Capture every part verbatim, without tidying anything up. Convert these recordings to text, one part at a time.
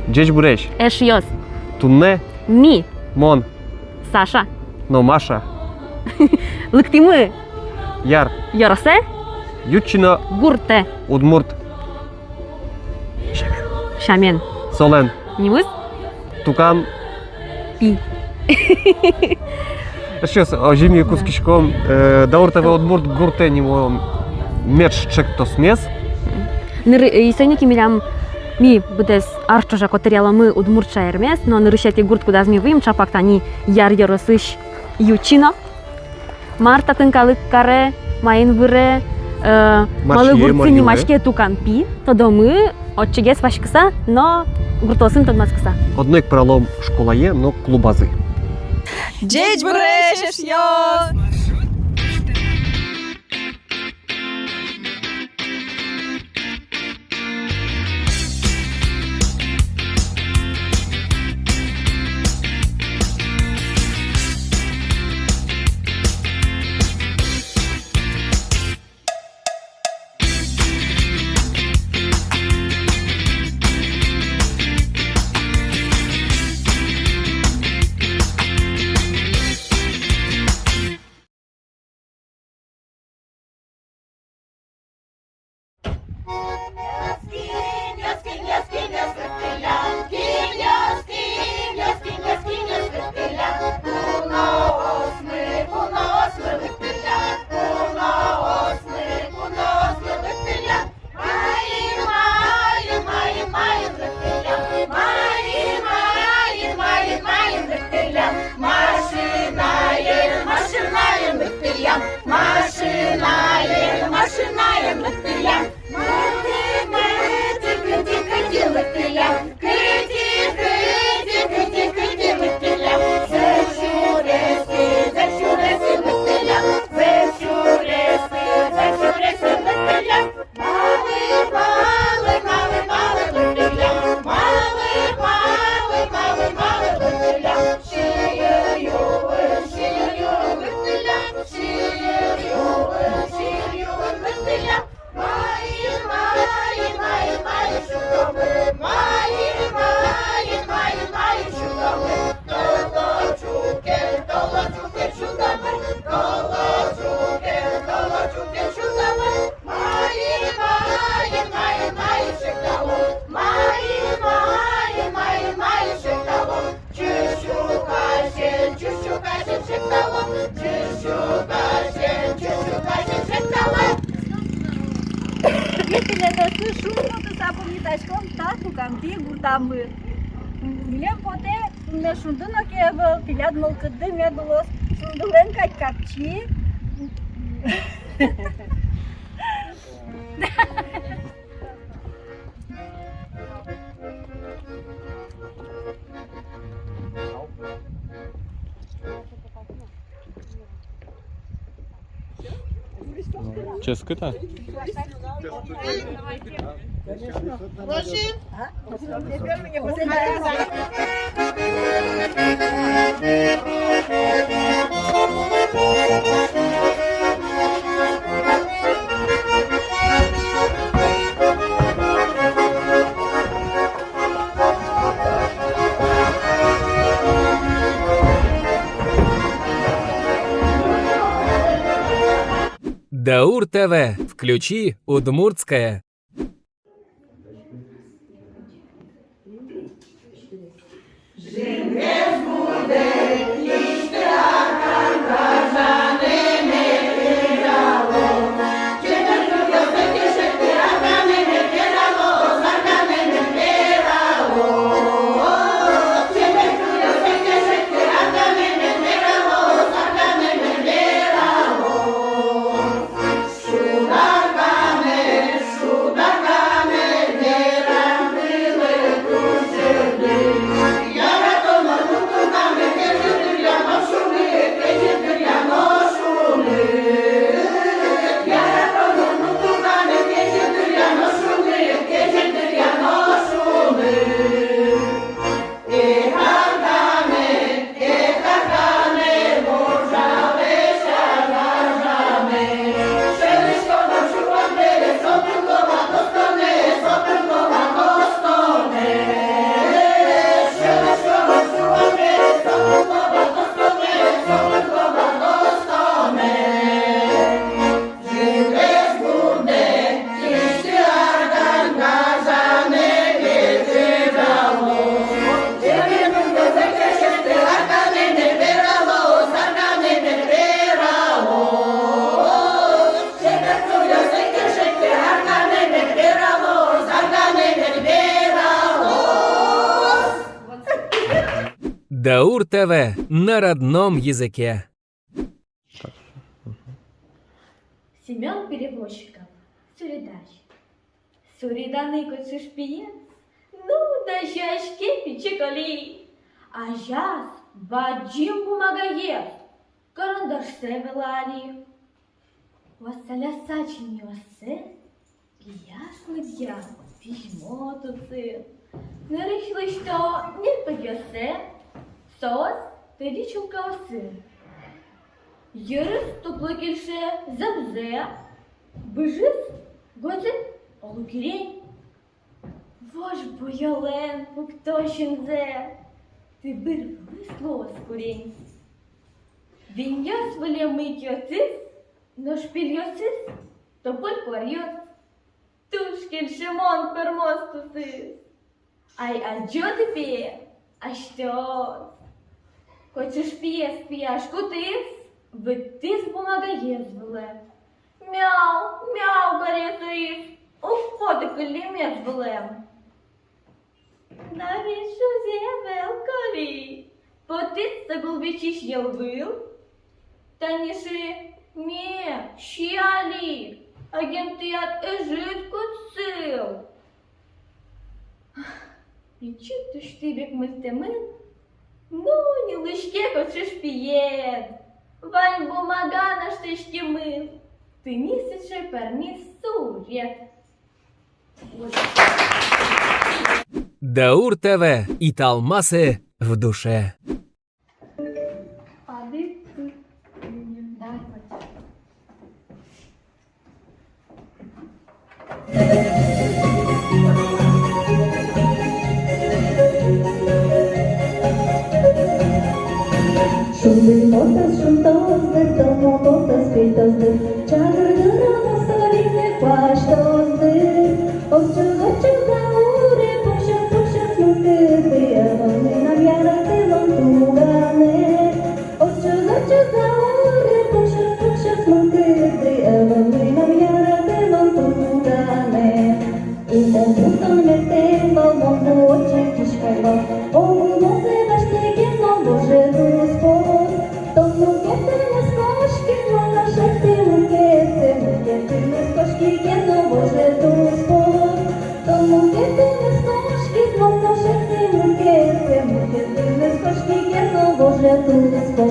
Ӟечбуресь, эшъёс! Туннэ ми, мон, Саша но Маша, лыктӥмы Яр ёросэ, Ютчино гуртэ, удмурт сямен. Солэн нимыз Тукан пи. Эшъёс, озьы ми кутскиськом, э, Даур ТВ удмурт гуртэ нимо меӵ ӵектосмес. Ныр, э, и соин ик милям, ми быдэс ар ӵоже котыръяломы удмурт шаермес, но нырысетӥ гурт, кудаз ми вуим, чапак тани Яр ёросысь Ютчино. Мар татын калык каре, маин выре, э, малы гуртсы нимаське Тукан пи, тодомы отчыгес васькыса но гуртоосын тодматскыса. Одно ик пыралом школае но клубазы. Ӟечбуресь, эшъёс! Машинаен, машинаен лыктӥллям, машинаен, машинаен лыктӥллям. Кыти, кыти, кыти, кыти лыктӥллям. Кыти, кыти, кыти, кыти, кыти лыктӥллям. Зэм сюресты, зэм сюресты лыктӥллям. Зэм сюресты, зэм сюресты лыктӥллям. Малы, малы, малы, малы лыктӥллям. Малы, малы, малы, малы лыктӥллям. Сиы юын, сиы юын лыктӥллям. Сиы юын, сиы юын лыктӥллям. Маин, маин, маин, маин сюдомы. Маин, маин, маин, маин сюдомы. Толочукен, толочукен сюдомы. Толочукен, толочукен сюдомы. Маин, маин, маин, маин секталом. Маин, маин, маин, маин секталом. Чыжу касен, чыжу касен секталом. Чыжу касен, чыжу касен секталом. Тӥледъёсты шумпотыса пумитаськом та Тукан пи гуртамы. Милем потэ, туннэ шунды но ке ӧвӧл, тӥляд мылкыдды мед луоз шундылэн кадь капчи. Ческыт-а? Даур ТВ. Включи удмуртское. Даур ТВ на родном языке. Семён Перевозчиков, суредась. Суреданы кочышпиез, ну, дасяське пичи Коля. Азяз бадӟым бумагаез, карандашсэ вылэ али. Вассаляса чиньыоссэ, пияш лыдъя, визьмо тусэ. Нырысь лэсьто ньыль пыдъёссэ, соос тӧдьы чулкаосы. Йырыз туплы кельше зэмзэ, быжыз гозэ оло кирень. Вож буёлэн пукто синзэ, тыбыр вылыз луоз курень. Виньёс вылэ мыйкъёсыз, нош пельёсыз тополь куаръёс. Туж кельшымон пӧрмоз тусыз. Ай, адӟоды, пе, асьтэос. Кочышпиез пияш кутӥз, выттӥз бумагаез вылэ. Мяу, мяу каре соиз, уг поты кыллемез вылэм. Но ведь шуиз ӧвӧл Коля, потӥз со гулбечысь йӧл выл. Тани, шуэ, ме, сиа али, агентыяд ӧжыт кутсыл. Пичи тусьты бекмыльтэмын, ну, нюлӥське кочышпиед. Вань бумага но шутэтскемын, тыни сыӵе пӧрмиз суред. Даур ТВ, италмасы в душе. Шунды потоз, шунтоз дыр, тылмо потоз, пельтоз дыр, чагыр дыры мусориды куасьтоз дыр. Ортчоз, ортчоз Дауре, пуксёз, пуксёз мылкыды, ӧвӧл мынам яратылон туганэ. Ортчоз, ортчоз Дауре, пуксёз, пуксёз мылкыды, ӧвӧл мынам яратылон туганэ. Ум-ум пуктон мертэ вал, мон ву отчы киськай вал, огулозэ басьтӥ ке но, воже туспо. Тон мукетыныз кошкид, мон нош шедьтӥ мукетсэ, мукетыныз кошки ке но, воже туспо. Тон мукетыныз кошкид, мон нош шедьтӥ мукетсэ, мукетыныз кошки ке но, воже туспо.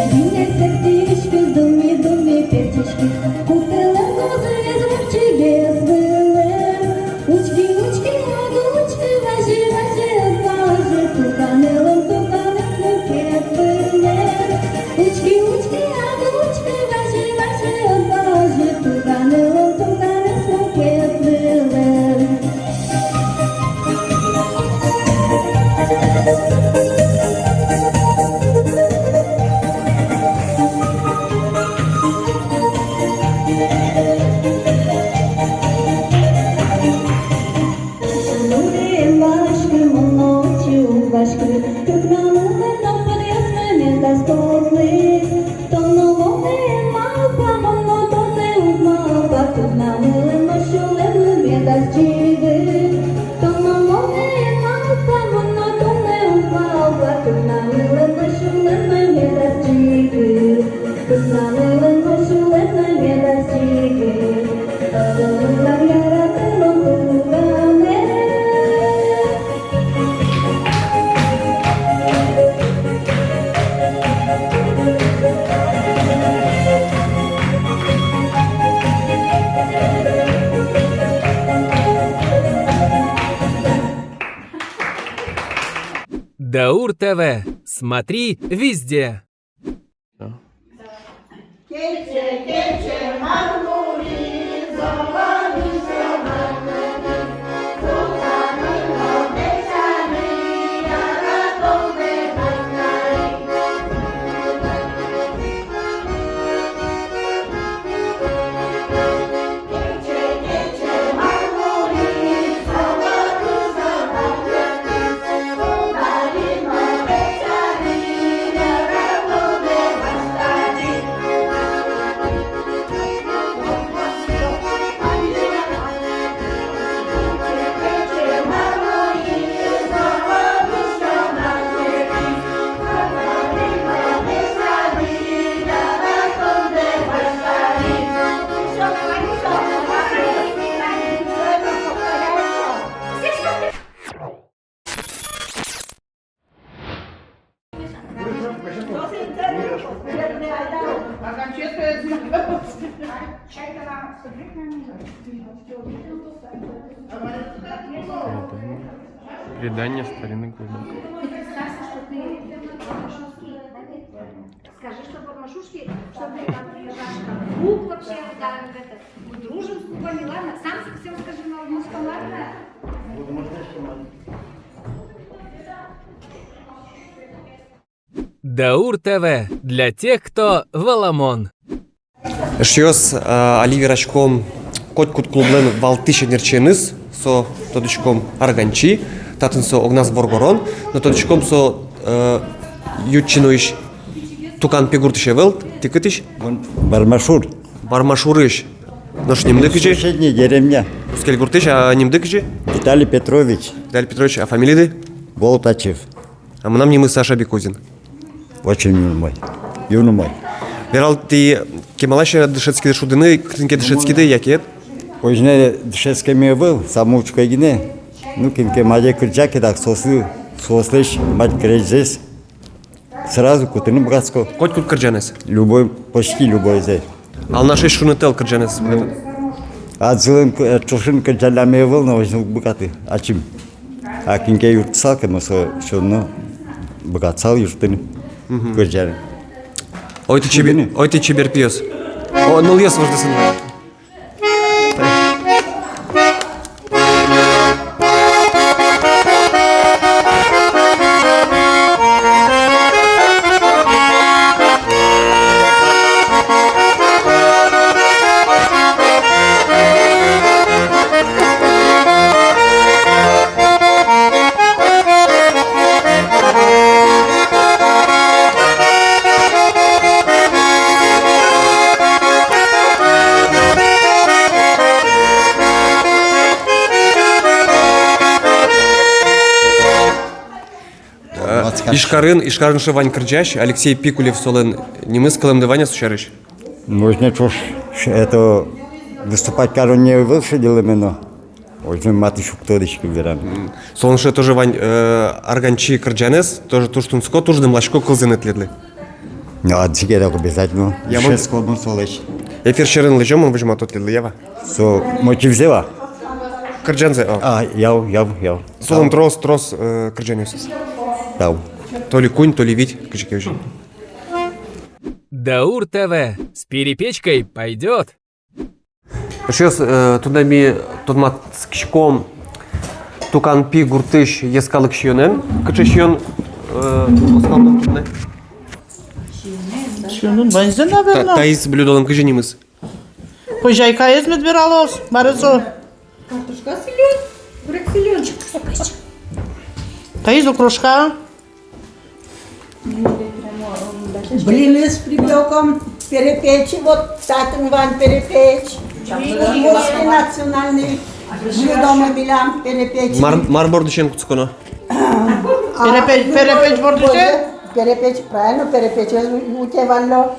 Думе, думе сэрттӥськиз, думе, думе пертчиськиз, кутылэм гозыез вакчигес вылэм. Учки, учки, ог учкы, вазе, вазе, ог вазе, туганэлэн, туганэз мукет вылэм. Учки, учки, ог учкы, вазе, вазе, ог вазе, туганэлэн, туганэз мукет вылэм. Нуре эн васькы, мон но отчы уг васькы, кыкнамылэн но пыдъёсмы медаз потлы. Тон но монэ эн малпа, мон но тонэ уг малпа, кыкнамылэн но сюлэммы медаз ӟигы. Тон но монэ эн малпа, мон но тонэ уг малпа, кыкнамылэн но сюлэммы медаз ӟигы. Кыкнамылэн но сюлэммы медаз ӟигы. Ӧвӧл мынам яратылон туганэ. Даур ТВ. Смотри везде. Предание старины глубоко. Ты представь, что ты скажи, что бармашушки, что ты там приезжаешь, там круг вообще, да, в этот, мы дружим с клубами, ладно? Сам всем скажи на русском, ладно? Даур ТВ, для тех, кто валамон. Эшъёс, а, али вераськом котькуд клублэн валтӥсь ӧнерчиеныз, со, тодӥськом, арганчи, татын со огназ воргорон, но тодӥськом, со, э, Ютчиноысь, Туканпи гуртысь ӧвӧл, тӥ кытысь? Вон Бармашур. Бармашурысь. Нош нимды кызьы? Соседняя деревня. Бускель гуртысь, а нимды кызьы? Виталий Петрович. Виталий Петрович, а фамилиды? Болтачев. А мынам нимы Саша Бекузин. Очень юнмой. Юнмой. Вералэ, тӥ кемалась дышетскиды шудыны, кытын ке дышетскиды, яке? Озьы но дышетскеме ӧвӧл, самоучкой гинэ. Ну, кин ке мадэ кырӟа ке, так соослы, соослэсь мадь крезьзэс сразу кутыны быгатӥсько. Котькуд кырӟанэз? Любой, почти любойзэ. Алнашысь шуныт ӧвӧл кырӟанэз? Адӟылын, э, ӵошен кырӟалляме ӧвӧл но, озьы уг быгаты ачим. А кин ке юрттысал ке, мон со, всё равно быгатысал юрттыны. Мгм. Кырӟаны. Ой, тӥ чебер, ой, тӥ чебер пиос. О, нылъёс вождэс эн вай. Э, Ижкарын, Ижкарын ӵош вань кырӟась, Алексей Пикулев солэн нимыз, кылэмды вань-а со сярысь? Можно ӵош, это, выступать кароно ӧвӧл шедьылэме но. Озьы матысь уг тодӥськы вераны. М. Солэн ӵош тоже вань, э, арганчи кырӟанэз, тоже туж тунсыко, туж дэмласько кылзыны тӥледлы. Ну, адӟиське дак обязательно. Я, мон дышетском солэсь. Эфир сьӧрын лэзём, мон возьмато тӥледлы, ява. Со мочивзэ-а? Кырӟанзэ, а. А, яу, яу, яу. Солэн трос, трос, э, кырӟанъёсыз. Яу. То ли куинь, то ли вить, кызьы ке озьы. Даур ТВ. С перепечкой пойдёт. Эшъёс, э, туннэ ми тодматскиськом Туканпи гуртысь йӧскалык сиёнэн. Кыӵе сиён, э, оскалтом туннэ? Сиёнэн ваньзэ, наверно. Та-, таиз блюдолэн кызьы нимыз? Хозяйкаез мед вералоз, мар со. Картошка сӥлен, грек сӥлен. Таиз окрошка. Блины с припёком, перепечи, вот татын вань перепеч. Русский национальный блюдо милям перепеч. Мар, мар бордысен кутсконо? Перепеч, перепеч бордысен? Перепеч, правильно, перепеч утеванло.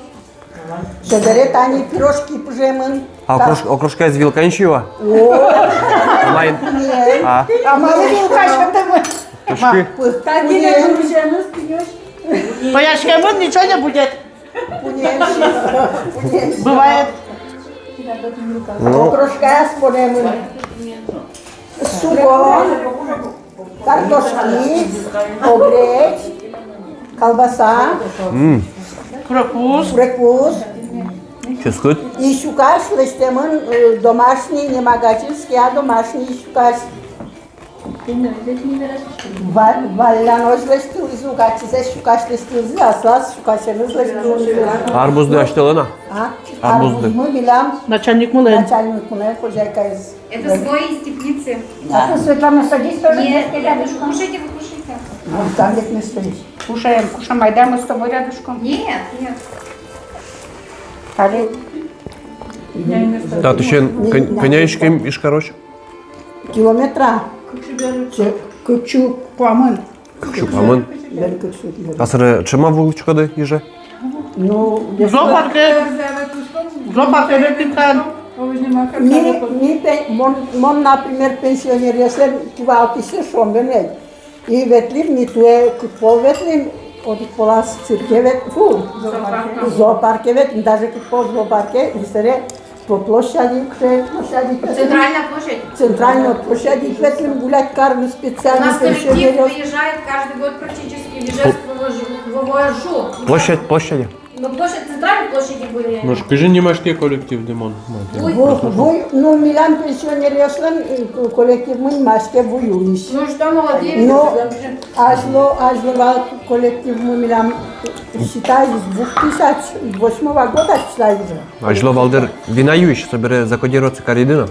Собере тани пирожки пыжемын. А окрош-, окрошкаез вилкаен сиё-а? О. Маин? Нет. А. А малы вилка сётэмын? Пышкы. Ма, пы-, пыжемыз, пынёс. Пыяськемын, ничего не будет. Пынёс. Пынёс. Бывает. Ну. Окрошкаез понэмын. Суко. Картошки, огреч, колбаса, м, курегпуз, курегпуз. Ческыт. И сюкась лэсьтэмын, э, домашний, не магазинский, а домашний сюкась. Ва-, валлянозь лэсьтылӥзы, уг адӟиськы сюкась лэсьтылӥзы, аслаз сюкасеныз лэсьтылӥзы. Арбузды асьтэлэн-а? А? Арбузды. Арбузмы милям. Начальникмылэн. Начальникмылэн, хозяйкаез. Это свой из теплицы. Да. А ты, Светлана, садись тоже. Нет, здесь рядышком. Кушайте, вы кушайте. Ну, там ведь не стоишь. Кушаем, кушаем, айда мы с тобой рядышком. Нет, нет. Али. Татысен кӧ-, кӧня иськем Ижкарозь? Километра. Кык сю куамын. Кык сю куамын. Бен кык сю куамын. А собере ӵем-а ву учкоды Иже? Ну, зоопарке. Зоопарке ветлӥськом. Ми, ми пе-, мон, мон, например, пенсионеръёслэн кивалтӥсез шуом бен. И ветлӥм ми туэ, кык пол ветлӥм, одӥг полаз цирке вет-, фу, зоопарке ветлӥм, даже кык пол зоопарке, и собере По площади, к-, площади, к-, Центральная площадь. Центральной площади, к этим гулять карны. У специально нас коллектив пенсионеров. Выезжает каждый год практически в Ижевск, в Вож-, в Вожу. Площадь, площади. Ну, площадь, центральной площади были. Ну, ж кызьы нимаське коллективды, мон? Вуй. Вуй, вуй, ну, милям пенсионеръёслэн, э, ко-, коллективмы нимаське «Вуюись». Ну что, молодец. Ну, азьло, азьло вал коллективмы милям, э, считай, с двух тысяч восьмого года, считай, уже. Азьло вал дыр «Вина юись», собере закодироваться кариды но.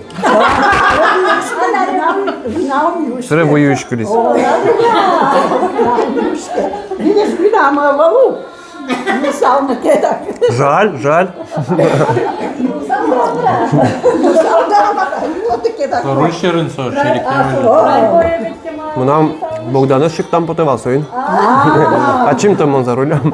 Вина, вина юись. Собере «Вуюись» кылиз. О, да, да. Видишь, вина мы валу. Жаль, жаль. Русь сьӧрын со, шерик. Мынам Богданэз сиктам потэ вал, соин. А. Ачим-то мон за рулём.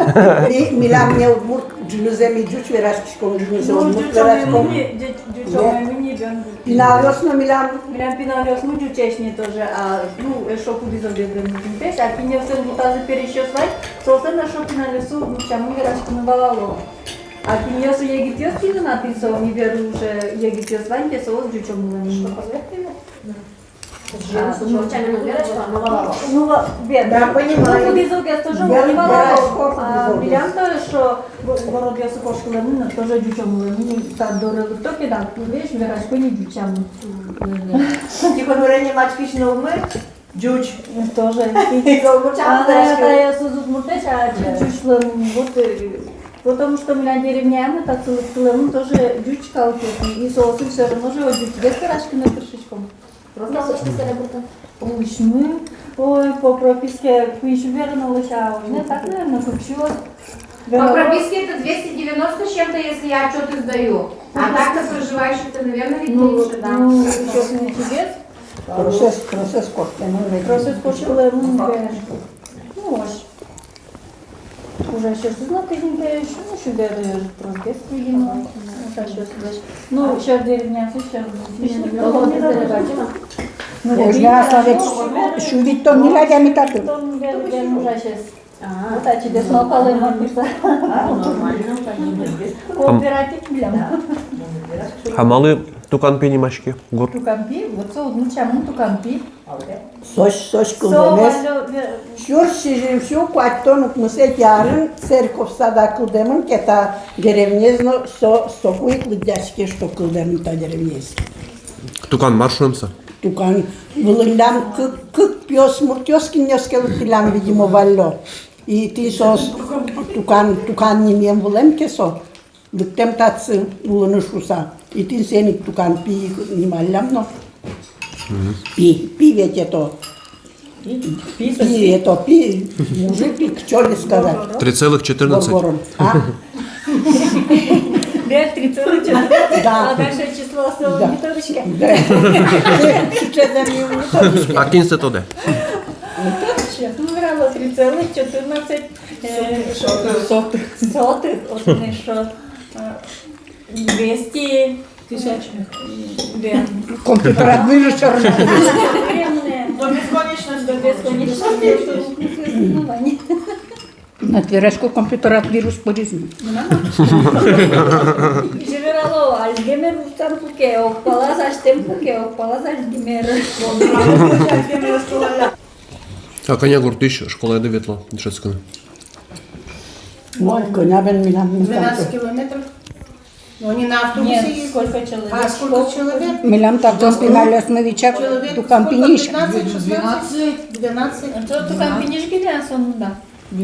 Ми-, милям не удмурт ӝынызэ ми ӟуч вераськиськом, ӟынызэ удмурт вераськом. Ӟуч-, ӟучомы ми, ӟуч-, ӟучомы ми, бен. Пиналъёс но милям. Милям пиналъёсмы ӟучесь ни тоже, а, ну, эшшо кудӥз огез бен ӟучесь, а кинъёслэн гуртазы пересьёс вань, соослэн эшшо пиналъёссы удмурт сямен вераськыны валало. А кинъёс егитъёс, кинэн тӥни со, ми бере уже егитъёс вань ке, соос ӟучомылэн. Что, позвать тебя? Ну, ва-, бен. Да, понимаю. Ну, кудӥз огез тоже вал ни валало. А милям-то эшшо го-, городъёсы кошкылэмын но тоже ӟучомылэн, та доры лыкто ке, да, весь верасько ни ӟуч сямен. Тихо, ну, ренемачкись но мы. Ӟуч. Тоже. Ӟуч. А, та, та, я, соос удмуртэсь, а ӟуч, ӟучлэн, вот, э, потому что милям деревняямы татчы лыктылэмын тоже ӟуч калыкъёс. И соосын всё равно же ӟучгес вераськыны тыршиськом. Просто улӥсьмы, ой, по прописке куинь сю верано лэся, ой, не так, наверное, кык сю. По прописке это двести девяносто с чем-то, если я отчёты сдаю. А так-то проживающих-то, наверное, ведь меньше, да. Ну, ещё куинь сю гес. Тросэз, тросэз кошкылэмын ведь. Тросэз кошкылэмын ведь. Ну, ось. Ужасьёсыз но кызьы ке, ещё, ну, сюдэры тросгес, видимо. Ужасьёсыз. Ну, сьӧр деревнясы, сьӧр. Ну, ой, да, сю витьтон милям адями татын. Сю витьтон милям адями ужасьёс. А, вот ачидэс малпалэ мон. А, нормально, конечно. Кооператив милям. А малы Туканпи нимаське гурт? Туканпи, вот со удмурт сямен Туканпи. Сось, сось кылдэмез. Со валлё ве- Сюрс сизьым сю куатьтон укмысэтӥ арын церковь сада кылдэмын ке та деревняез но, со, соку ик лыдъяське, что кылдэмын та деревняез. Тукан мар шуэм со? Тукан вылынлям кык, кык пиосмуртъёс, кинъёс ке лыктӥллям, видимо, валлё. И тӥни соос Тукан, Тукан нимен вылэм ке со, лыктэм татчы улыны шуыса. И тӥни соин ик Туканпи нималлям но. Мгм. Пи, пи ведь это. Пи, пи, пи, это пи. Мужик пи, кыӵе ли сказать. Три целых четырнадцать. Горгором. А? Да, три целых четырнадцать. Да. А дальше число особо не точка. Да. А кин сое тодэ? Ну, верало, три целых четырнадцать, э, сотых. Сотых. Сотых. Вот он ещё, э, двести тысячных. Да. Компьютер админ же всё равно. До бесконечности. До бесконечности. Натверясько компьютер админ вирус пыриз. Кызьы верало, Альцгеймер вурсам пуке, огпалаз азьтэм пуке, огпалаз Альцгеймер. А кӧня гуртысь школаед ветло дышетскыны? Ой, кӧня бен милям. Двенадцать километров. Но они на автобусе ездят. Нет, сколько человек? А, сколько человек? Милям татын пиналъёсмы вичак Туканпиысь. Сколько? Пятнадцать, шестнадцать? Двенадцать. Туканпиысь гинэ со мында. Да.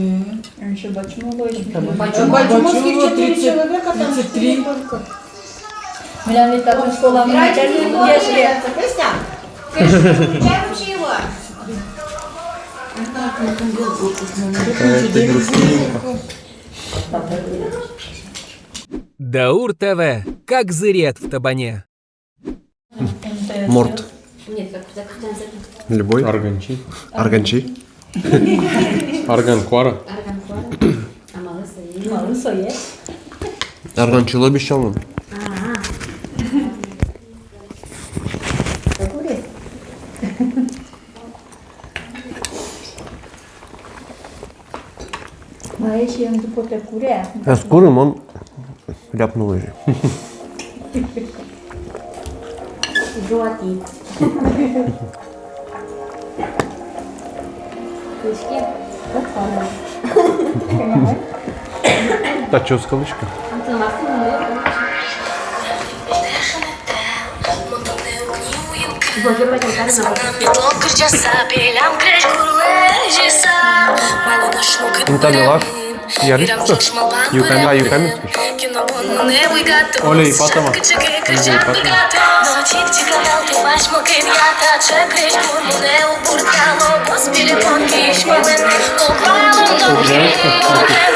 Ещё Бачму было, ещё. Бачму, Бачму, Бачму, четыре человека, там тридцать три. Четыре только. Милям ведь татын школамы начальник. Костя, включай вообще его. Даур ТВ, как зырет в табане. Морт. Нет, как, как, как, как. Любой. Арганчи. Арганчи. Арган куара. Арган куара. А малы сое? Малы сое? Арганчилы обещал он. А-а. Как курит? Маэсь ен дупотэ куре. Ӧз куры, мон ляпнула же. Жуати. Кышке. Та чё скалочка? Интамилаш. Юкаменск. Юкаменск. Оля Ипатова. Оля Ипатова.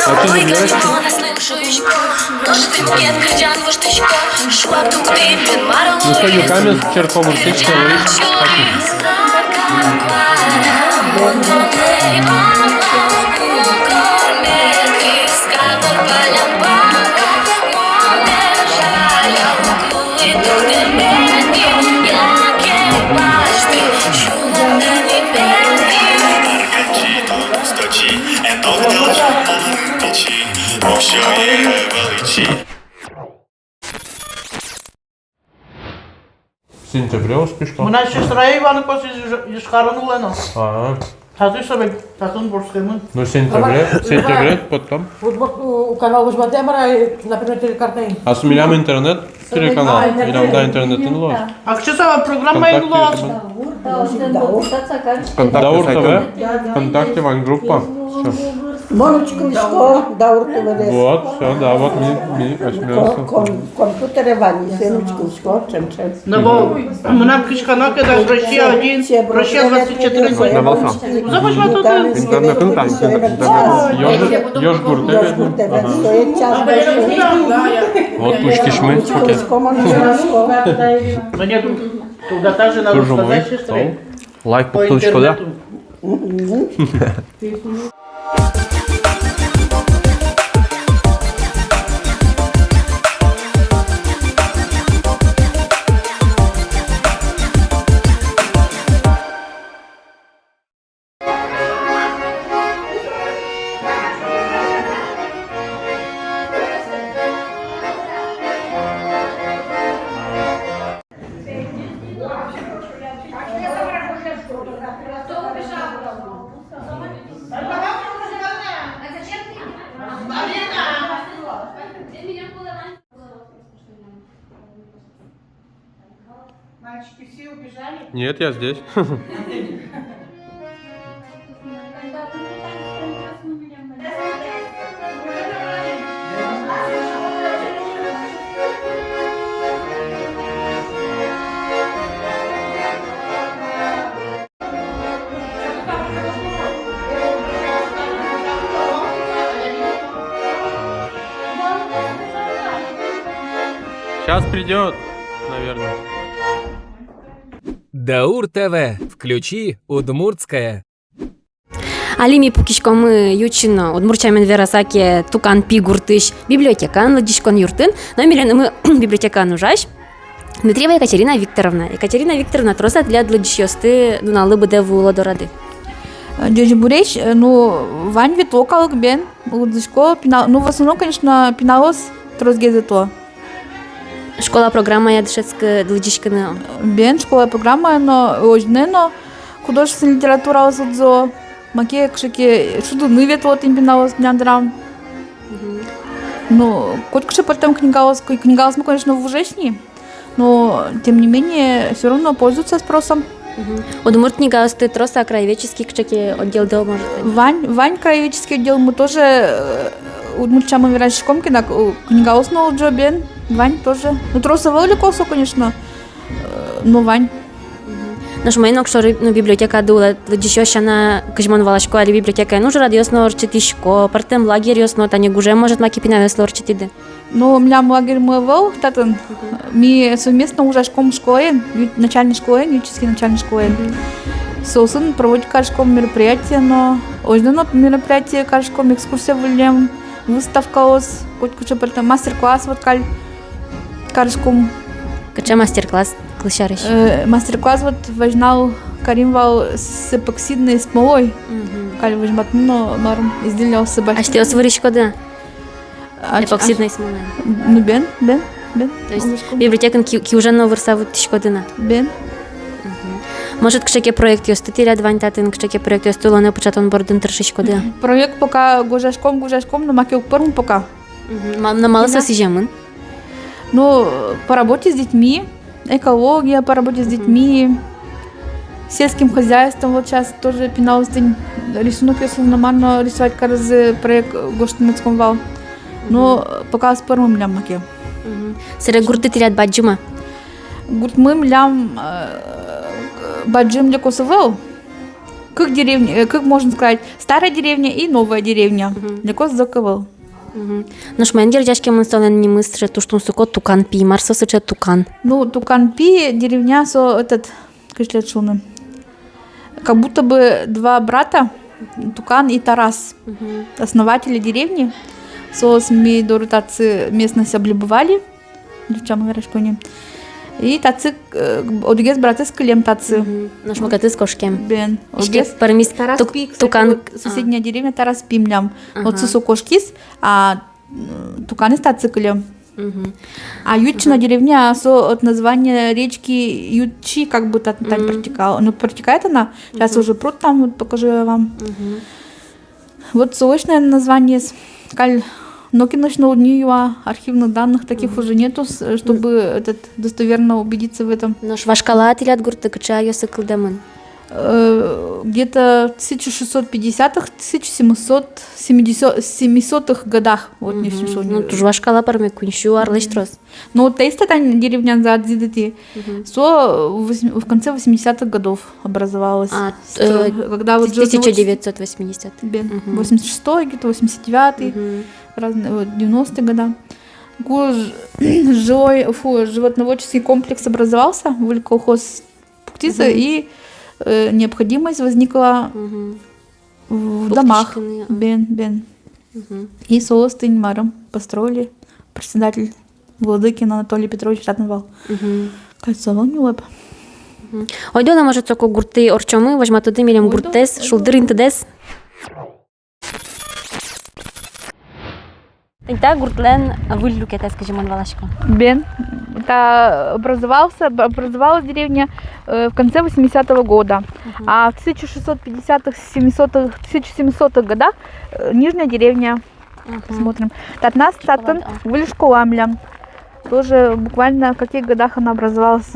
А ты не девочка? Ну что, Юкаменск, Черкогуртская. Сентябре оскисько. Мынам сестра Иванково из Ижкарын улэ но. А. Татысь собере, татын вордскемын. Ну, сентябре, сентябре потом. Вот, вот, у, у канал возьматэ, мар-а, например, телекарта. А с милям интернет телеканал. А, интернет. Милям, да, интернетын луоз. А кыӵе со программаын луоз? ВКонтакте. Даур ТВ. Да, да. ВКонтакте вань группа. Всё. Мон учкылӥсько Даур ТВ-лэсь. Вот, всё, да, вот ми, ми, кон-, кон-, компьютере вань, соин учкылӥсько, чем, чем. Ну, бо, мынам кышкано ке, даже Россия один, Россия двадцать четыре. Интернетын там, интернетын, интернет. Ёж, Ёж гурт, да? Ага. Вот учкиськом, окей. Мне тут, тут даже надо сказать, что ли? Лайк пуктылӥськод-а? По интернету. Мальчики все убежали? Нет, я здесь. Сейчас придёт, наверное. Даур ТВ. Включи удмуртское. Али ми пукиськомы ю сямен, удмурт сямен вераса ке, Туканпи гуртысь библиотекаын, лыдӟиськон юртын, но милемын библиотекаын ужась Дмитриева Екатерина Викторовна. Екатерина Викторовна, трос-а тӥляд лыдӟисьёсты нуналлы быдэ вуыло дорады? Ӟечбуресь, ну, вань ветло калык, бен, лыдӟисько, пина-, ну, в основном, конечно, пиналъёс тросгес ветло. Школа программая дышетскыны, лыдӟиськыны? Бен, школа программая но, озьы но, художественной литератураос лыдӟо, маке кыӵе ке шудыны ветло тӥни пиналъёс милям дорам. Мгм. Ну, котькыӵе пӧртэм книгаос, кы-, книгаосмы, конечно, вужесь ни, но, тем не менее, всё равно пользуются спросом. Мгм. Удмурт книгаосты трос-а, краеведческий кыӵе ке отделды, может, вань? Вань, вань краеведческий отделмы, тоже, э, удмурт сямен вераськом ке, так, э, книгаос но лыдӟо, бен, вань тоже. Ну, трос ӧвӧл ик со, конечно, э, но вань. Мгм. Нош маин огшоры, ну, библиотекады улэ, лыдӟисьёс сяна, кызьы мон валасько, али библиотекаын ужрадъёс но ортчытӥсько, пӧртэм лагерьёс но, тани гужем, может, маке пиналъёслы ортчытӥды? Ну, милям лагерьмы ӧвӧл татын. Мгм. Ми совместно ужаськом школаен, ю-, начальной школаен, Ючинской начальной школаен. Мгм. Соосын проводить кариськом мероприятие но, озьы но мероприятие кариськом, экскурсия выллем, выставкаос, котькыӵе пӧртэм, мастер-класс вот каль кариськом. Кыӵе мастер-класс, кыл сярысь? Э, мастер-класс вот возьнал карим вал с эпоксидной смолой. Мгм. Каль возьматыны но, марым, изделиос басьтыны. Асьтэос вырӥськоды-а? А, эпоксидной смолаен. Ну, бен, бен. Бен. То есть библиотекаын ки-, киужен но вырса вуттӥськоды на? Бен. Мгм. Может, кыӵе ке проектъёсты тӥляд вань татын, кыӵе ке проектъёсты улонэ пыӵатон бордын тыршиськоды-а? Проект пока гожъяськом, гожъяськом, но маке уг пӧрмы пока. Мгм. Ма-, но малы со сӥземын? Ну, по работе с детьми, экология, по работе с детьми, сельским хозяйством. Вот сейчас тоже пиналъёс тӥни рисунокъёсыз но мар но рисовать каризы, проект гожтӥськом вал. Но пока ӧз пӧрмы милям маке. Мгм. Собере гуртты тӥляд бадӟым-а? Гуртмы милям, э, бадӟым лекос ӧвӧл. Кык деревня, э, кык, можно сказать, старая деревня и новая деревня. Мгм. Лекос зӧк ӧвӧл. Мгм. Нош маин герӟаськемын солэн нимыз, сыӵе туж тунсыко Туканпи, мар со сыӵе Тукан? Ну, Туканпи деревня, со этот, кызьы тӥледлы шуыны, как будто бы два брата, Тукан и Тарас, мгм, основатели деревни. Соос ми доры татчы местность облюбовали. Ӟучамы вераськоно. И татчы, э, одӥгез братыз кылем татчы. Мгм. Нош мукетыз кошкем. Бен. Иське одӥгез пӧрмиз Тараспи, Тук-, кстати, Тукан. Вот соседняя деревня Тараспи милям. Ага. Отчы со кошкиз, а, м, Туканэз татчы кылем. Мгм. А Ютчино деревня, со от названия речки Ютчи, как бы та-, тань протекала. Ну, протекает она. Сейчас уже пруд там, вот покажу я вам. Мгм. Вот солэсь, наверное, названиез. Каль нокин но уд ни юа, архивных данных таких уже нету, с-, чтобы этот, достоверно убедиться в этом. Нош вашкала тӥляд гуртты кыӵе аръёсы кылдэмын? Э, где-то тысяча шестьсот пятидесятых, тысяча семьсот, семидесятых годах. Вот, не, мгм, ну, туж вашкала, пӧрме, куинь сю арлэсь трос. Ну, вот таиз тани деревняез адӟиды тӥ. Мгм. Со восьм-, в конце восьмидесятых годов образовалась. А, стро-, э, когда вот тысяча девятьсот восьмидесятый. Бен, мгм, восемьдесят шестой, где-то восемьдесят девятый, мгм, разные, вот, девяностые года. Ку ж-, жилой, фу, животноводческий комплекс образовался, выль колхоз пуктӥзы, мгм, и, э, необходимость возникла, мгм, в домах. Пуктӥськыны, а. Бен, бен. Мгм. И соос тӥни марым построили, председатель Владыкин Анатолий Петрович татын вал. Мгм. Кольцо вал нюлэп. Мгм. Ойдо на, может, соку гуртты ортчомы, возьматоды милем гурттэс, шулдыр интыдэс. Тӥни та гуртлэн выль люкетэз, кызьы мон валасько. Бен, та образовался, б-, образовалась деревня, э, в конце восьмидесятого года. Мгм. А в тысяча шестьсот пятидесятых, семисотых, тысяча семисотых годах, э, Нижняя деревня. Мгм. Смотрим. Татын, татын выль школа милям. Тоже буквально в каких годах она образовалась?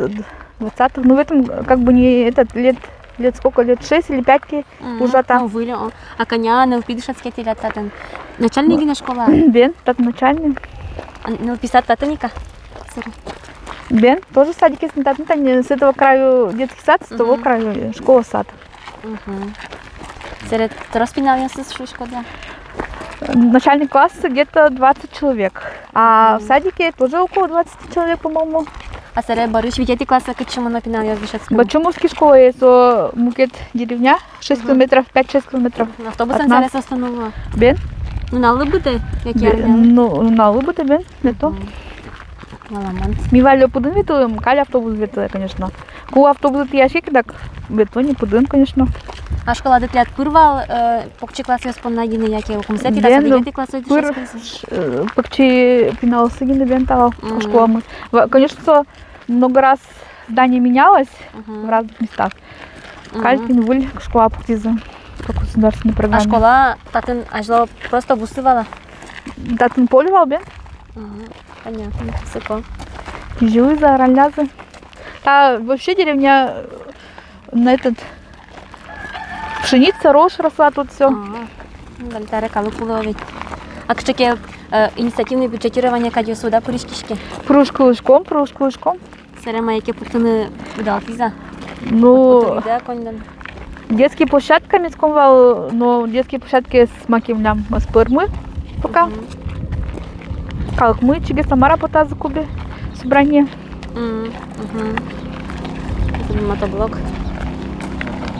Двадцатых. Ну, в этом, как бы, не этот, лет, лет сколько, лет шесть или пять ке уже там. Мгм. О, выль, о. А кӧня нылпи дышетске тӥляд татын? Начальный гинэ школа? Бен, татын начальный. А нылпи сад татын ик-а? Сыре. Бен, тоже садикез татын, тани с этого краю детский сад, с того краю школа, сад. Мгм. Собере трос пиналъёсыз шуиськоды-а? Начальный класс где-то двадцать человек, а в садике тоже около двадцати человек, по-моему. А собере бӧрысь витетӥ классэ кытчы мыно пиналъёс дышетскыны? Бачумовский школае, со мукет деревня, шесть километров, пять-шесть километров от нас. Автобусэн собере соосты нуо-а? Бен. Нуналлы быдэ, яке арнялы? Бен, ну, нуналлы быдэ, бен, это. Мгм. Валамон. Ми валлё пыдын ветлӥм, каль автобус ветлэ, конечно. Ку автобус тӥяське ке, дак ветло ни пыдын, конечно. А школады тӥляд пыр вал, э, покчи классъёс понна гинэ, яке укмысэтӥ, дасэтӥ, ньылетӥ классъёс дышетскизы? Бен, пыр, э, покчи пиналъёсы гинэ, бен, та вал школамы. Ва-, конечно, со много раз здание менялось в разных местах. Мгм. Каль тӥни выль школа пуктӥзы по государственной программе. А школа татын азьло просто бусы вал-а? Татын поле вал, бен. Мгм. Понятно, высоко. Кизилизы, араллязы. Та вообще деревня, э, на этот, пшеница, рожь росла тут всё. А, ну, дальше калык улэ ведь. А кыӵе ке, э, инициативное бюджетирование кадьёсыд-а пыриськиське? Пыриськиськом, пыриськиськом. Собере мае ке пуктыны удалтӥз-а? Ну, пуктыны, да, коньдон. Детский площадка миском вал, но детский площадкаез маке милям ӧз пӧрмы пока. Мгм. Калыкмы ичигес-а, мар-а потазы кубе собрание. Мгм. Мгм. Это мотоблок.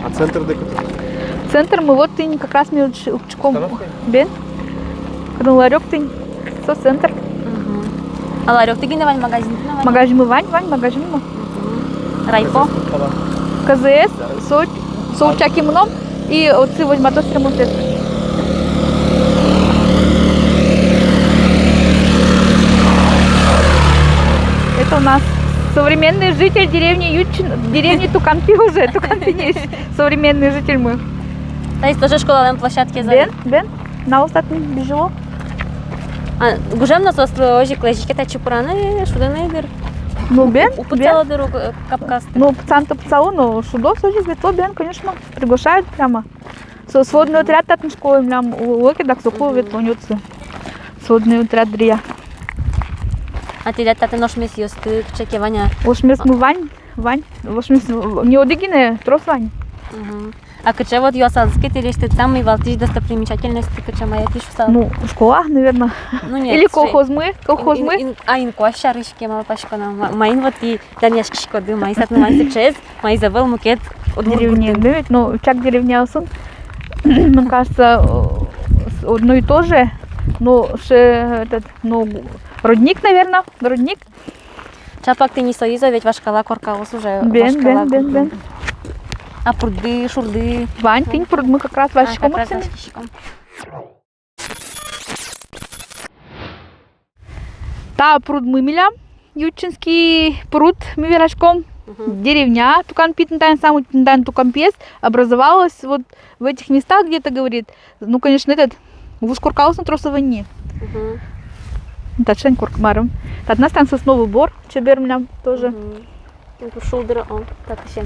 А центрды кытын? Центрмы вот тӥни как раз ми уч-, учком. Остановка? Бен. Кытын ларёк тӥни, со центр. Мгм. А ларёкты гинэ вань, магазинты но вань? Магазинмы вань, вань магазинмы. Мгм. Райпо? К З С, со, со утчаки мыном, и отчы возьматоз ремонтэз. У нас современный житель деревни Ючин, деревни Туканпи уже, Туканпи есть. Современный житель мы. Таиз тоже школалэн площадкаез? Бен, бен, наос татын бызьыло. А гужем но соослы озьы ик лэзиське татчы пыраны, шудыны дыр? Ну, бен, у-, бен. Пытсало дыр ук, э, капкаосты? Ну, пытсаны-то пытсало, но шудо озьы ик, ветло, бен, конечно, приглашают прямо. Со-, сводный отряд татын школаын милям у-, улӥ ке, дак соку ветло ни отсы. Сводный отряд дыръя. А тӥляд татын ошмесъёсты кыӵе ке вань-а? Ошмесмы вань, вань. Ошмес, ну, не одӥг гинэ, трос вань. Мгм. А кыӵе вот юасалзы ке тӥлесьтыд, самый валтӥсь достопримечательность кыӵе, мае тӥ шуысал? Ну, школа, наверное. Ну, нет. Или сыӵе колхозмы, колхозмы. Ин-, ин-, а инкуазь сярысь ке малпасько на, ма-, маин вот тӥ данъяськиськоды, маиз татын, маиз сыӵеез, маиз ӧвӧл мукет удмурт гуртын. Деревня, да ведь, ну, чак деревняосын, мне кажется, э, с-, одно и то же, но ше-, этот, ну, родник, наверное, родник. Чапак тӥни соиз-а ведь вашкала коркаос уже, бен, вашкала. Бен, бен, бен. А прудды, шурды? Вань, тӥни прудмы как раз васькиськом. А, как раз васькиськом. Та прудмы милям, Ючинский пруд, ми вераськом. Мгм. Деревня Туканпи тӥни таин самой, тӥни таин Туканпиез образовалась вот в этих местах где-то, говорит. Ну, конечно, этот, вуж коркаос но трос ӧвӧл ни. Мгм. Таӵе ик корка, марым. Татын астан сосновый бор, чебер милям тоже. Мгм. Шулдыр, о, татысен.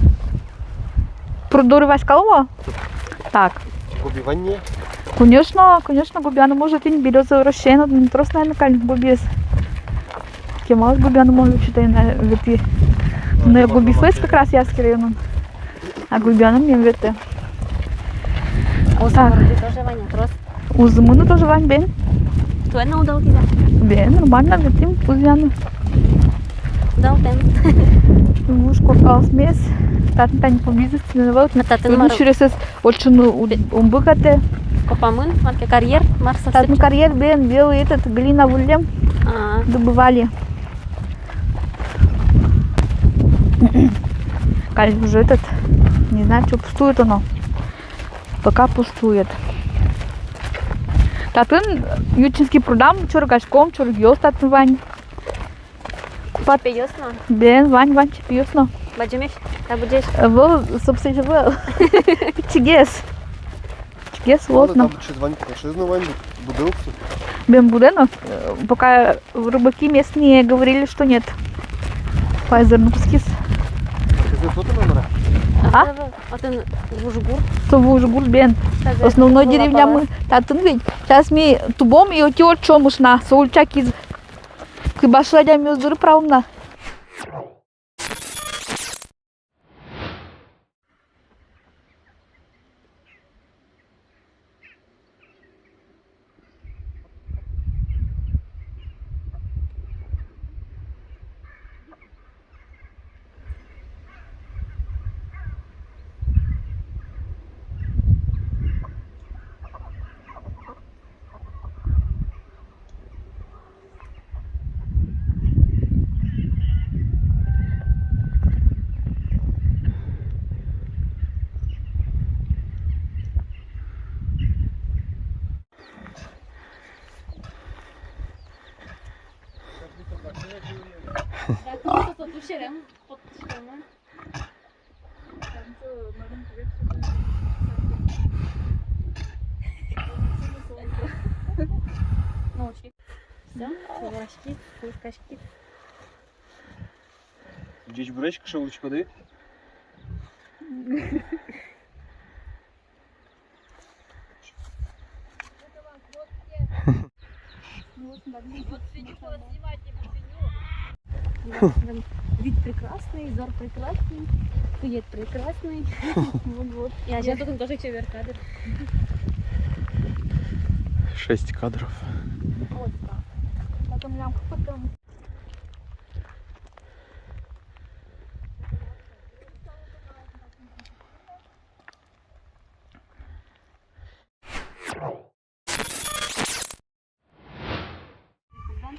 Пруд доры васькалом-а? Так. Губи вань ни? Конечно, конечно, губианы может, тӥни берёза рощаын, ну, трос, наверное, каль губиез. Кемалась губианы может, что-то, наверное, ветлӥ. Ну, губи фест как раз Ясский районын. А губианы мем ветлэ. Узы-мурды тоже вань-а, трос? Узы-мурды тоже вань, бен. Туэ но удалтӥз-а? Бен, нормально ветлӥм узыяны. Удалтэм. Вуж коркаосмес. Татын тани поблизости но ӧвӧл. А татын мар? Сюресэз отчы но у-, ум быгатэ. Копамын, мар ке карьер, мар со. Татын карьер, бен, белый этот, глина выллем. А. Добывали. Каль уже этот, не знаю, что пустует оно. Пока пустует. Татын Ючинский прудам чорыгаськом, чорыгъёс татын вань. Чипейёс но? Бен, вань, вань, чипейёс но. Бадӟымесь, табыдӟесь? Э, вал, собственно, вал. Пичигес. Гес, вот, ну. Там чиз вань, чиз но вань, будэ ук со. Бен, будэ но, э, пока рыбаки местные говорили, что нет. Пока зырыны кутскиз. А ты зырыны кутскиз, номера? А? Отын вуж гурт. Со вуж гурт, бен. Основной деревнямы татын ведь. Сейчас ми тубом и отӥ ортчом ышна, со ульча киз. Куйбышев адямиос доры пыраом на. Всё, собираськи, пушкаськи. Ӟечбуресь, кыӵе улӥськоды? Вид прекрасный, зор прекрасный, тует прекрасный. Вот, вот. Я сейчас тут тоже чебер кадр. Шесть кадров. Вот так. Потом лямку потом.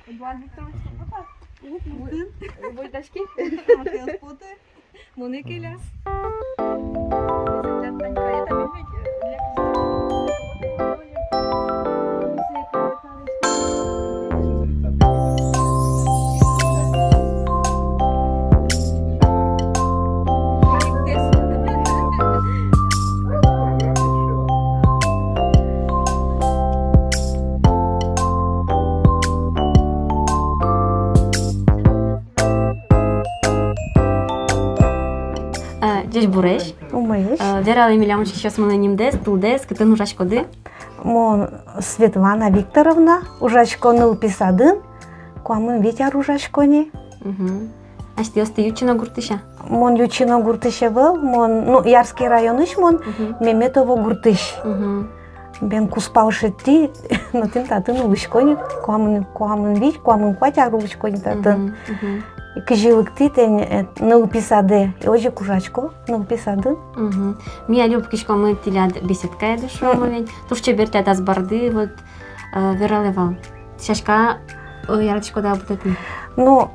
Эдуард Викторович, что пока? Вольташки. Матвей Споты. Монэ келяз. Ӟечбуресь. Умоесь. Э, вералэ милям учкисьёсмылы нимдэс, тылдэс, кытын ужаськоды? Мон Светлана Викторовна, ужасько нылпи садын, куамын вить ар ужасько ни. Мгм. Асьтэос тӥ Ючино гуртысь-а? Мон Ючино гуртысь ӧвӧл, мон, ну, Ярский районысь мон, мгм, Меметово гуртысь. Мгм. Бен кузпал шедьтӥ, но тӥни татын улӥсько ни, куамын, куамын вить, куамын куать ар улӥсько ни татын. Мгм, мгм. Кызьы лыктӥ тӥни, э, нылпи садэ, озьы ик ужасько нылпи садын. Мгм. Ми али пукиськомы тӥляд беседкаеды, шуом, мгм, ведь. Туж чебер тӥляд азбарды, вот, э, вералэ вал. Сяська, э, яратӥськоды-а быдтыны? Ну,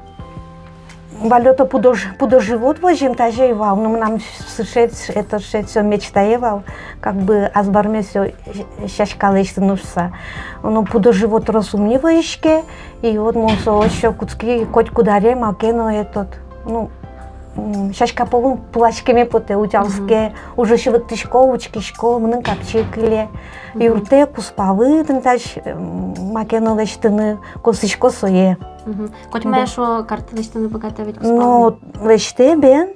валлё-то пудо ж-, пудо-живот возьыны тазьы ӧй вал, но мынам сыӵе, это, сыӵе всё мечтае вал, как бы азбарме всё сяська лэсьтыны шуса. Но пудо-живот трос ум ни возиське, и вот мон со ещё кутски котькуд аре маке но этот, ну, м, сяська пӧлын пыласькеме потэ, утялтске, мгм, ужысь лыктӥсько, учкисько, мыным капчи кыле. Мгм. Юрттэ кузпалы тӥни тазьы, м, маке но лэсьтыны, косӥсько сое. Мгм. Котьмае, да, шуо, карт лэсьтыны быгатэ ведь кузпалы. Но лэсьтэ, бен.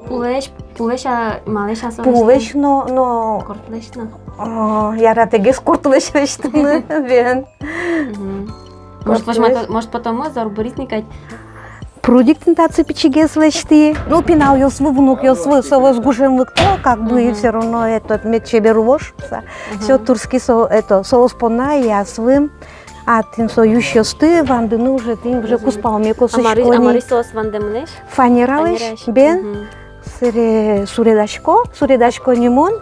Пулэсь, пулэсь-а, малэсь-а со лэсьтэ? Пулэсь но, но. Кортлэсь но. А, яратэгес кортлэсь лэсьтыны, бен. Мгм. Может, кортлэсь. Возьмато-, может, потом зор быриз ни кадь? Прудик тӥни татчы пичигес лэсьтӥ. Ну, пиналъёслы, внукъёслы, соос гужем лыкто, как бы, и всё равно, этот, мед чебер улоз шуса. Мгм. Всё туртски со, это, соос понна и аслым. А тӥни со юсьёсты вандыны уже, тӥни уже кузпалме косӥсько ни. А марысь, а марысь соос вандэмынэсь? Фанералэсь, фанералэсь, бен. Мгм. Сэре суредасько, суредасько ни мон.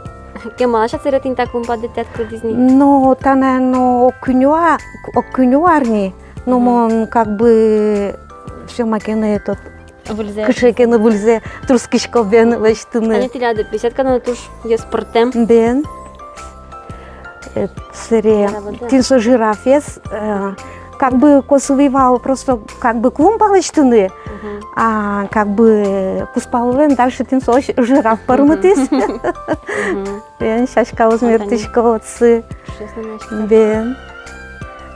Кемалась-а сэре тӥни та клумбады тӥляд кылдӥз ни? Но та, наверно, ог куинь ар, ог куинь ар ни. Но мон как бы всё маке но этот, выльзэ, кыӵе ке но выльзэ туртскисько, бен, лэсьтыны. Тани тӥляд беседка но туж ӟеч пӧртэм. Бен. Э, сэре, тӥни со жирафез, э, как бы косылӥ вал, просто как бы клумба лэсьтыны, а как бы кузпаллэн дальше тӥни со жираф пӧрмытӥз. Мгм. Бен, сяськаос мертӥсько отчы. Бен.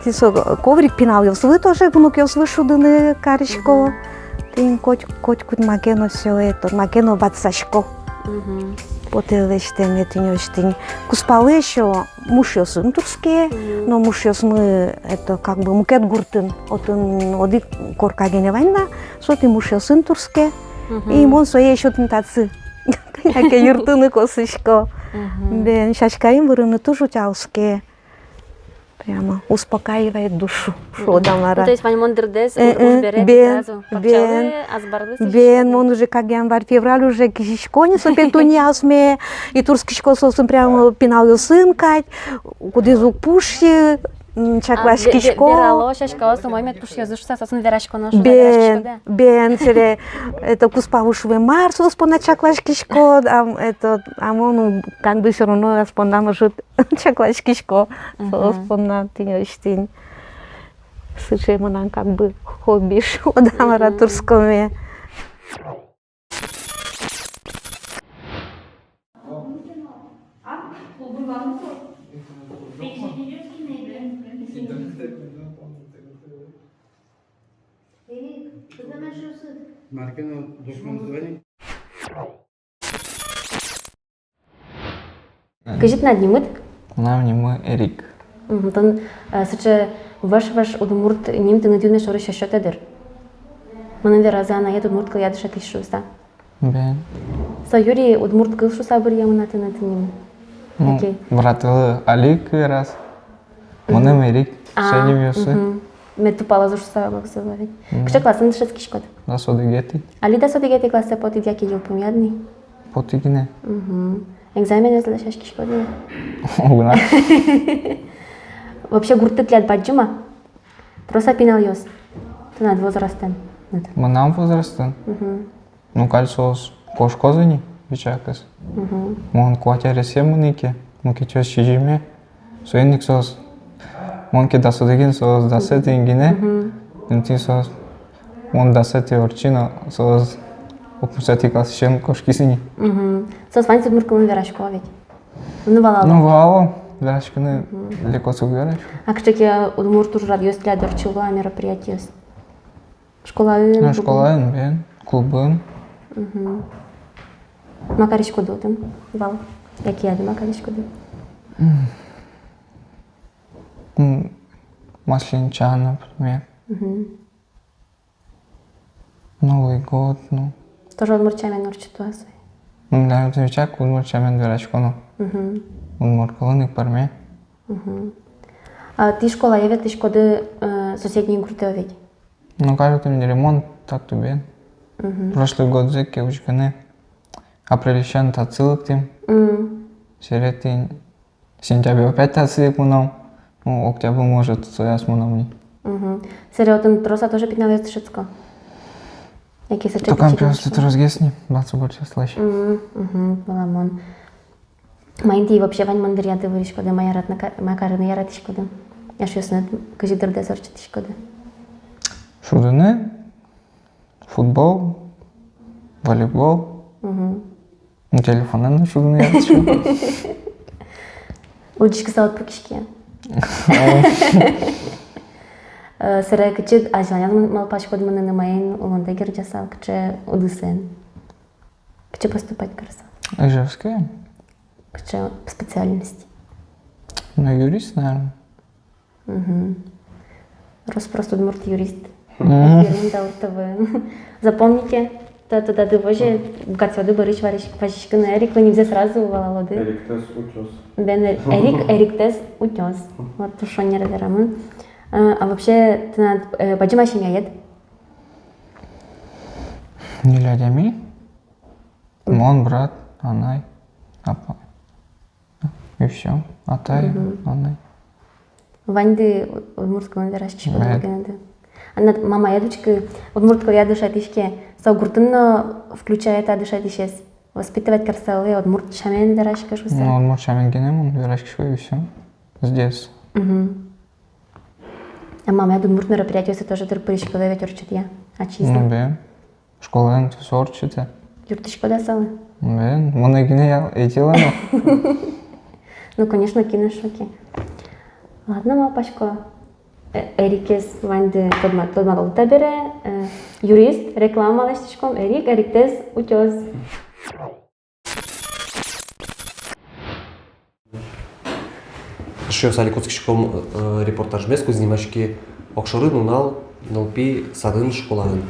Тӥни со коврик пиналъёслы тоже, внукъёслы шудыны карисько. Мгм. Тӥни коть, котькуд маке но всё это, маке но ватсасько. Мгм. Потэ лэсьтэме тӥни озьы тӥни. Кузпалы ещё мушъёсын туртске, но мушъёсмы это как бы мукет гуртын, отын одӥг корка гинэ вань на, со тӥни мушъёсын туртске. Мгм. И мон сое ещё тӥни татчы кӧня ке юрттыны косӥсько. Мгм. Бен, сяськаен вырыны туж утялтске. Прямо успокаивает душу, шуод-а, мар-а. Ну, то есть ваньмон дырдэс, э, уж бере, бен, сразу пакчалы, азбарлы сразу. Бен, мон уже как январь-февраль уже кизисько ни со петунияосме, и туртскисько соосын прямо пиналъёсын кадь, кудӥз уг пушйы, м, чакласькисько. А, ве-, ве-, верало, сяськаос умой мед пушъёзы шуса, соосын вераськоно шуса, бен, вераськиськоды-а? Бен, сэре, это, кузпалы шуэ, мар соос понна чакласькиськод, а, это, а мон, ну, как бы всё равно ас понна, может, чакласькисько соос понна, тӥни озьы тӥни. Сыӵе мынам как бы хобби, шуод-а, мар-а, туртскоме. Кызьы тынад нимыд? Мынам нимы Эрик. Мгм. Тон, э, сыӵе вож-вож удмурт ним тыныд юнме шоры сётэ дыр. Мыным веразы анаед удмурт кылъя дышетӥсь шуыса. Бен. Со юри удмурт кыл шуыса быръемын-а тыныд ним? Ну, окей. Братэлы Алик вераз. Мгм. Мыным Эрик. А, со нимъёсы. Мгм. Мед тупалозы шуыса ваксозы ведь. Мгм. Кыӵе классын дышетскиськод? Дас одӥгетӥ. Али дас одӥгетӥ классэ потӥд яке йылпумъяд ни? Потӥ гинэ. Мгм. Экзаменэзлы дасяськиськод ни? Уг на. Вообще гуртты тӥляд бадӟым-а? Трос-а пиналъёс тынад возрастын? Мынам возрастын? Мгм. Ну, каль соос кошкозы ни, бичакыз. Мгм. Мон куать аресъем мынӥ ке, мукетъёс сизьыме. Соин ик соос, мон ке дас одӥгын, соос дасэтӥын гинэ. Мгм. Инты соос, мон дасэтӥ ортчи но, соос укмысэтӥ классысен кошкизы ни. Мгм. Соос ваньзы удмурт кылын верасько ведь? Ну, валало. Ну, валало, вераськыны, мгм, лекос уг вераськы. А кыӵе ке удмурт ужрадъёс тӥляд ортчыло-а, мероприятиос? Школаын, ну, клубын? Школаын, бен, клубын. Мгм. Ма кариськоды отын вал? Яке али ма кариськоды? М, Масленча, например. Мгм. Новый год, ну. Тоже удмурт сямен ортчытозы? М, да, отвечак удмурт сямен вераськоно. Мгм. Удмурт кылын ик пӧрме. Мгм. А тӥ школае ветлӥськоды, э, соседний гуртэ ведь? Ну, кажется, ремонт та тубен. Мгм. Прошлый годзэ ке усь гинэ. Апрельысен татчы лыктӥм. Мгм. Серетӥ сентябрь опять татчы ик мыном. Ну, октябрь, может, сояз мыном ни. Мгм. Сэре отын трос-а тоже пиналъёс дышетско? Яке сыӵе пичи пиналъёс? Только пиналъёс тросгес ни, бадӟым гуртъёслэсь. Мгм, мгм, валамон. Маин тӥ вообще ваньмон дыръяды выриськоды, ма яратны ка-, ма карыны яратӥськоды? Эшъёсыныд кызьы дырдэс ортчытӥськоды? Шудыны, футбол, волейбол. Мгм. Ну, телефонэн но шудыны яратӥсько. Лыдӟиськыса уд пукиське? Э, сэре кыӵе азьланяз малпаськод мыныны, маин улондэ герӟасал, кыӵе удысэн? Кыӵе поступать карысал? Ижевское. Кыӵе специальность? Ну, юрист, наверное. Мгм. Рос-прос удмурт юрист. Мгм. Эфирын Даур ТВ. Запомните, та тодады возе, быгатӥськоды бӧрысь варись-, вазиськыны Эриклы, нимзэ сразу валалоды. Эриктэс утёз. Бен, Эрик, Эриктэс утёз. Вот, шонер верамын. Э, а вообще, тынад, э, бадӟым-а семьяед? Ньыль адями. Мон, брат, анай, апа. И всё. Атай, мгм, анай. Ваньды удмурт кылын вераськиськоды? Нет. Гинэ, да. Анай, мамаед, учкы, удмурт кылъя дышетӥське, со гуртын но включает-а дышетӥсез? Воспитывать карысал-а, удмурт сямен вераськы шуыса? Ну, удмурт сямен гинэ мон вераськисько, и всё. Здесь. Мгм. А мамаед удмурт мероприятиосы тоже дыр пыриське ведь, ортчытъя? Ачиз но? Ну, бен. Школаын туж ортчытэ. Юрттӥськод-а солы? Бен, монэ гинэ ял-, ӧй тӥялэ но. Ну, конечно, кин ӧз шуы ке. Ладно, малпасько, э, Эрикез ваньды тодма-, тодматолы табере, э, юрист, реклама лэсьтӥськом, Эрик, Эриктэс утёз. Эшъёс, али кутскиськом, э, репортажмес, кудӥз нимаське «Огшоры нунал нылпи садын, школаын».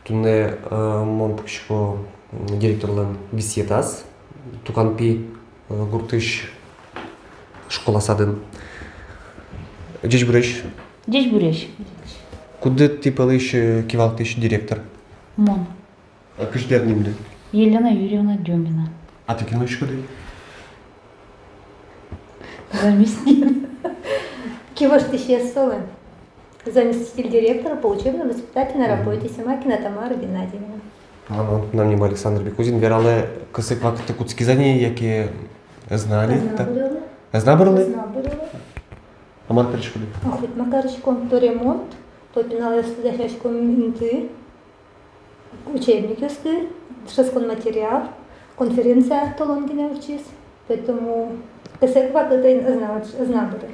Туннэ, э, мон пукисько, м, директорлэн висъетаз, Туканпи, э, гуртысь школа-садын. Ӟечбуресь. Ӟечбуресь. Кудӥз тӥ пӧлысь, э, кивалтӥсь директор? Мон. А кызьы тӥляд нимды? Елена Юрьевна Дёмина. А тӥ кин луиськоды? Заместитель. Кивалтӥсез солэн. Заместитель директора по учебно-воспитательной, мгм, работе Семакина Тамара Геннадьевна. А, ну, мынам нимы Александр Бекузин. Вералэ, кыӵе ке вакытэ кутскиз-а ни, яке ӧз на али? Ӧз на бырылы. Ӧз на бырылы? Ӧз на бырылы. А мар кариськоды? Охотно кариськом. То ремонт, то пиналъёсты дасяськом инты. Учебникъёсты, дышетскон материал, конференция толон гинэ ортчиз. Поэтому кыӵе ке вакытэ ӧз на, ӧз на быры.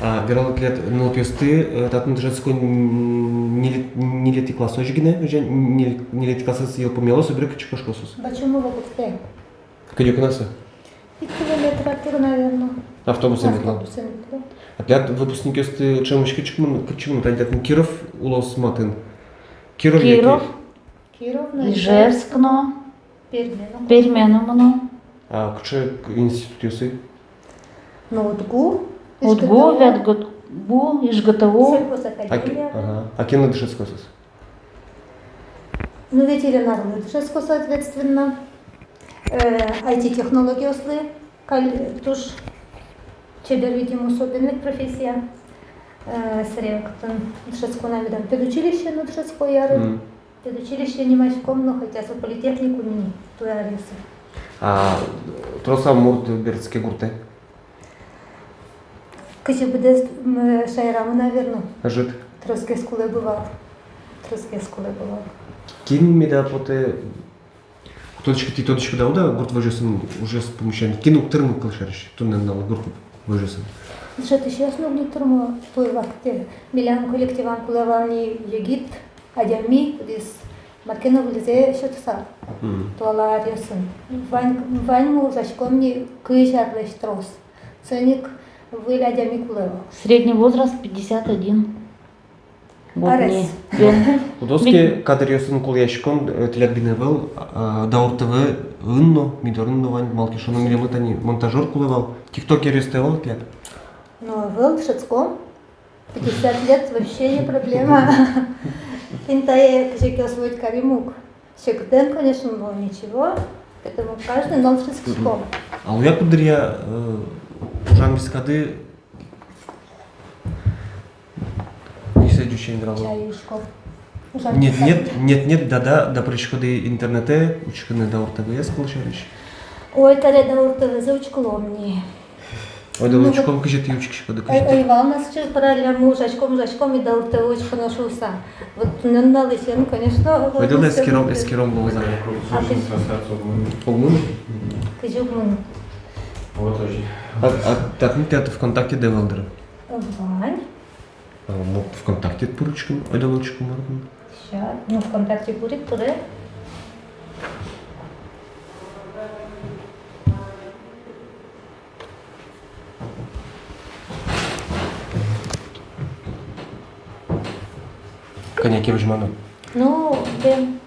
А вералэ, тӥляд нылпиосты, э, татын дышетско ньыль-, ньылетӥ классозь гинэ, уже ньыль-, ньылетӥ классэз йылпумъяло, собере кытчы кошко соос? Бачумова гуртэ. Кыдёкын-а со? Вить километр артур, наверно. Автобусэн ветло? Автобусэн ветло. А тӥляд выпускникъёсты ӵемысь кытчы мын-, кытчы мынэ, тани татын Киров улос матын. Киров яке? Киров. Киров но, Ижевск но. Пермь но. Пермь но мыно. А кыӵе институтъёсы? Ну, УдГУ, УдГУ, ИжГТУ. ВетГУ, ИжГТУ. Сельхозакадемия. А ки-, ага. А кинлы дышетско соос? Ну, ветеринарлы дышетско, соответственно, э, ай ти технологиослы каль-, туж чебер, видимо, особенной профессия. Э, сэре кытын дышетско на медам, педучилище но дышетско яры. Мгм. Педучилище нимаськом но, хотя со политехникум ини, туэ аръёсы. А трос-а мурт бертске гуртэ? Кызьы быдэс, м, шаерамы, наверно. Ӧжыт. Тросгес кулэ бы вал. Тросгес кулэ бы вал. Кин меда потэ, тодӥсько, тӥ тодӥськоды-а, уд-а, гурт возёсын ужъёс пумысен? Кин уг тырмы, кылсярысь, туннэ нуналлы гурт возёсын? Дышетӥсьёс но уг ни тырмо туэ вакытэ. Милям коллективам кулэ вал ни егит адями, кудӥз Мар ке но выльзэ сётыса. Мгм. Туала аръёсын. Вань, ваньмы ужаськом ни кызь арлэсь трос. Соин ик выль адями кулэ вал. Средний возраст пятьдесят один. Арес. Кудӥз ке кадръёсын кулэяськон, э, тӥляд гинэ ӧвӧл, а, Даур ТВ-ын но, ми дорын но вань, малы ке шуоно, милемлы тани монтажёр кулэ вал, тиктокеръёсты ӧвӧл тӥляд. Но ӧвӧл, дышетском. Пятьдесят лет вообще не проблема. Кин тае кызьы ке освоить карим ук. Секытэн, конечно, но ничего. Поэтому каждый ноль шестьсот. А уя кудыръя, э, ужан вискады кисэ ӟуч эн грало. Чай юшко. Ужан вискады. Нет, нет, нет, нет, да, да, да, пыриськоды интернетэ, учкыны Даур ТВ-ез, кылсярысь. Ой, таре Даур ТВ-зэ учкылом ни. Ойдолэ учком, кызьы тӥ учкиськоды, кызьы тӥ. Ой, ой, вал на сыӵе пӧраллям, ужаськом, ужаськом, и Даур ТВ учконо шуыса. Вот туннэ нуналысен, конечно, ойдолэ эскером, эскером луоз-а. А кызьы? Уг мыны? Кызьы уг мыны? Вот озьы. А, а татын тӥляд ВКонтакте ӧвӧл дыр? Вань. А, ну, ВКонтакте пырыськом, ойдолэ учком, мар татын. Ща, ну, ВКонтакте пырид, пыре. Кӧня ке возьмано. Ну, бен.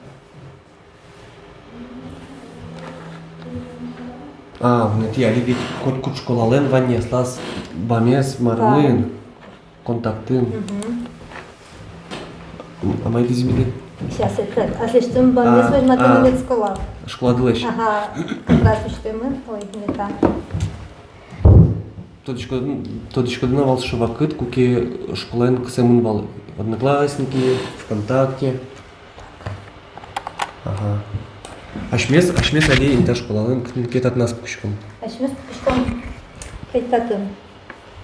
А, вунэтӥ, али ведь котькуд школалэн вань ни аслаз бамез, марымын. Вань. Контактын. Мгм. А мае тӥ зӥбиды? Сейчас, это, аслэсьтым бамез возьматэмын ведь школа. Школадылэсь. Ага, как раз усьтэмын, ой, не та. Тодӥськод-, тодӥськоды на вал сыӵе вакыт, куке школаын кысэмын вал Одноклассники, ВКонтакте. Ага. Асьмес, асьмес али интыяз школалэн кытын ке татыназ пукиськом. Асьмес пукиськом кадь татын.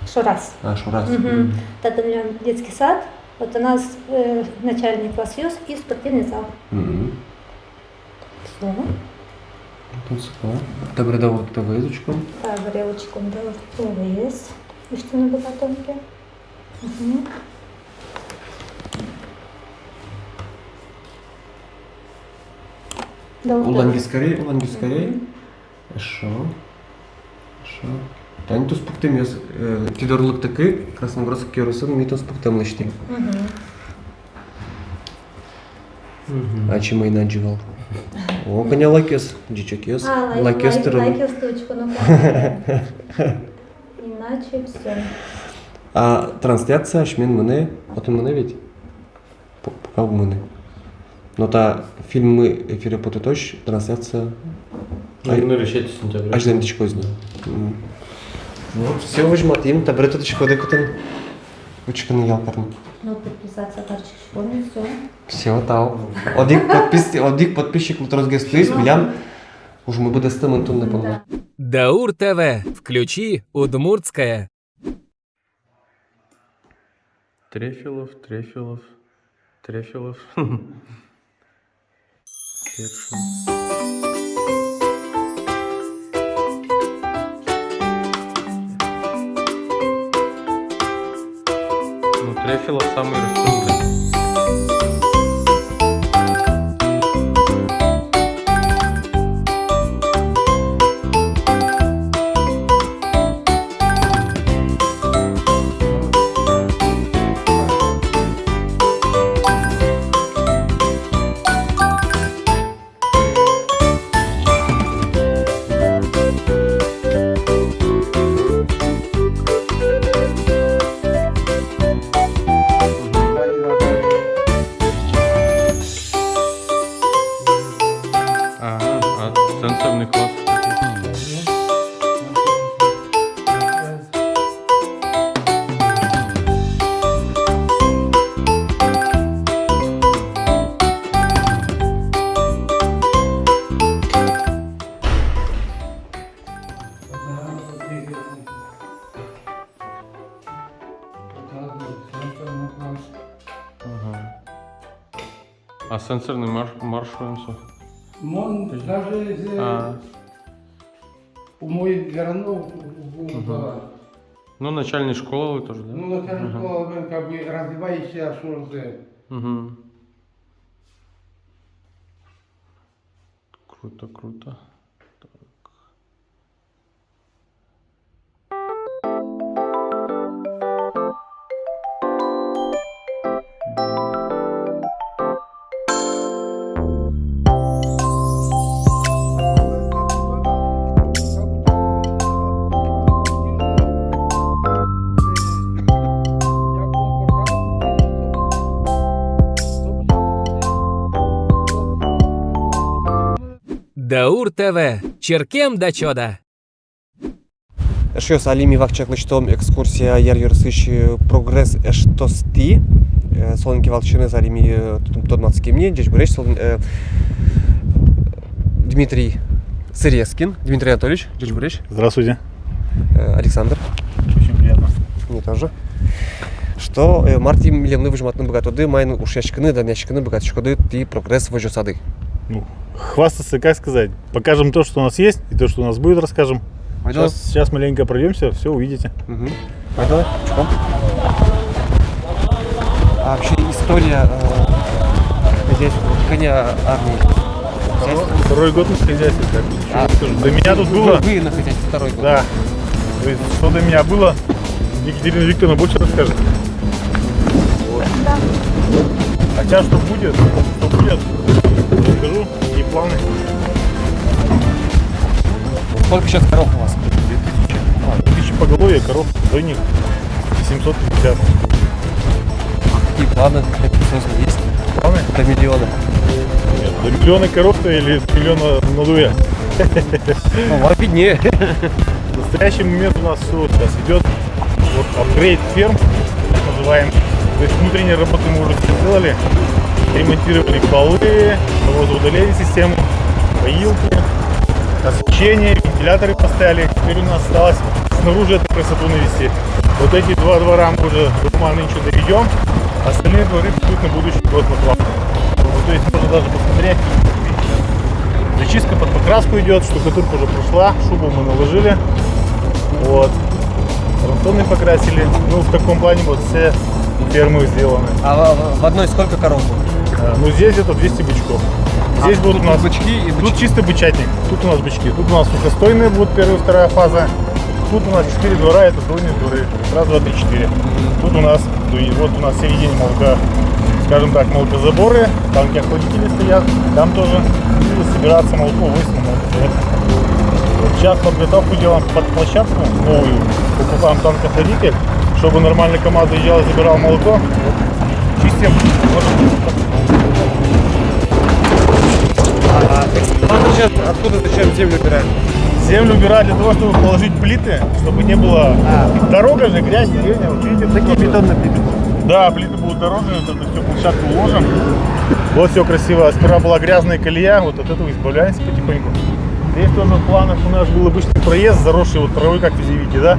Шораз. А, шораз. Мгм. Мгм. Татын милям детский сад, вот у нас, э, начальный классъёс и спортивный зал. Мгм. Всё. Тунсыко. Табере Даур ТВ-ез учком. Табере учком Даур ТВ-ез. Усьтыны быгатом ке. Мгм. Даур ТВ. Уллангес каре, уллангес каре. Мгм. Эшшо. Эшшо. Тани туспуктэмъёс, э, тӥ доры лыктыкы, Красногорск ёросын ми туспуктэм лэсьтӥм. Мгм. Мгм. Ачим ӧй на ӝи вал. О, кӧня лайкъёс, ӟичокъёс. А, лайк-, лайкъёс лайк-, тырыны. Лайкъёсты учконо кулэ. Иначе всё. А трансляция асьмен мынэ, отын мынэ ведь? П-, пока уг мыны. Но та фильммы эфире потытозь, трансляция. Ну, ай-, нырысетӥ сентября. Азьланьтӥськоз ни. Мгм. Вот, всё, возьматӥм, табере тодӥськоды, кытын учкыны, ял карыны. Ну, подписаться кариськиськом, всё. Всё, тау. Одӥг подпис-, одӥг подписчиклы тросгес луиз, милям ужмы быдэстэмын туннэ понна. Да. Даур ТВ. Включи удмуртское. Трефилов, Трефилов, Трефилов. Першин. Ну, Трефилов самый рассудный. Ага, а сенсорный класс. Ага. А сенсорный марш-, маршрутный со? Мон даже, э, а, умой верано у-, у-, у-, мгм. Ну, начальной школалы тоже, да? Ну, начальной школалы, как бы, развивающая школа. Мгм. Круто, круто. Так. Даур ТВ. Чырткем да чода. Эшъёс, али ми вакчияк лэсьтом экскурсия Яр ёросысь, э, Прогресс эштосты. Э, солэн кивалтӥсеныз али ми, э, тод-, тодматским ни, ӟечбуресь, солэн, э, Дмитрий Сырескин. Дмитрий Анатольевич, ӟечбуресь. Здравствуйте. Э, Александр. Очень приятно. Мне тоже. Что, э, мар тӥ милемлы возьматыны быгатоды, маин ушъяськыны, данъяськыны быгатӥськоды тӥ Прогресс возёсады? Ну, хвастаться, как сказать? Покажем то, что у нас есть, и то, что у нас будет, расскажем. Пойдём. Сейчас, сейчас маленько пройдёмся, всё увидите. Мгм. Пойдём, пешком. А вообще история, э, хозяйства, кӧня армии? Второй год на хозяйстве, как бы. А, ничего не скажу. До меня тут было. Вы на хозяйстве второй год? Да. То есть, что до меня было, Екатерина Викторовна больше расскажет. Вот. Да. Хотя, что будет, что будет, расскажу. Какие планы? Сколько сейчас коров у вас? Две тысячи. А, две тысячи поголовья коров, дойных семьсот пятьдесят. А какие планы? Какие сроки есть? Планы? До миллиона. Нет, до миллиона коров-то или до миллиона надоя? Ну, вам виднее. В настоящий момент у нас всё сейчас идёт. Вот апгрейд ферм, так называемый. То есть внутренние работы мы уже все сделали. Ремонтировали полы, навозоудаление системы, поилки, освещение, вентиляторы поставили. Теперь у нас осталось снаружи эту красоту навести. Вот эти два двора мы уже до ума нынче доведём. Остальные дворы будут на будущий год на план. Вот, то есть можно даже посмотреть. Зачистка под покраску идёт, штукатурка уже прошла, шубу мы наложили. Вот. Фронтоны покрасили. Ну, в таком плане вот все фермы сделаны. А в, в одной сколько коров будет? Э, ну, здесь где-то двести бычков. Здесь будут у нас бычки и бычки. Тут чисто бычатник. Тут у нас бычки. Тут у нас сухостойные будут первая, вторая фаза. Тут у нас четыре двора, это дойные дворы. Раз, два, три, четыре. Тут у нас, то есть вот у нас в середине молоко, скажем так, молокозаборы, танки-охладители стоят, там тоже. И собирается молоко, вывозится на молокозавод. Вот сейчас подготовку делаем под площадку новую, покупаем танк-охладитель, чтобы нормально КамАЗ заезжал и забирал молоко. Вот. Чистим. Вот. А, экскаватор сейчас откуда, зачем землю убирает? Землю убирают для того, чтобы положить плиты, чтобы не было. А. Дорога же, грязь, деревня, вот видите. Такие бетонные плиты. Да, плиты будут дороже, вот это всё, площадку уложим. Вот всё красиво. Сперва была грязная колея, вот от этого избавляемся потихоньку. Здесь тоже в планах у нас был обычный проезд, заросший вот травой, как везде видите, да?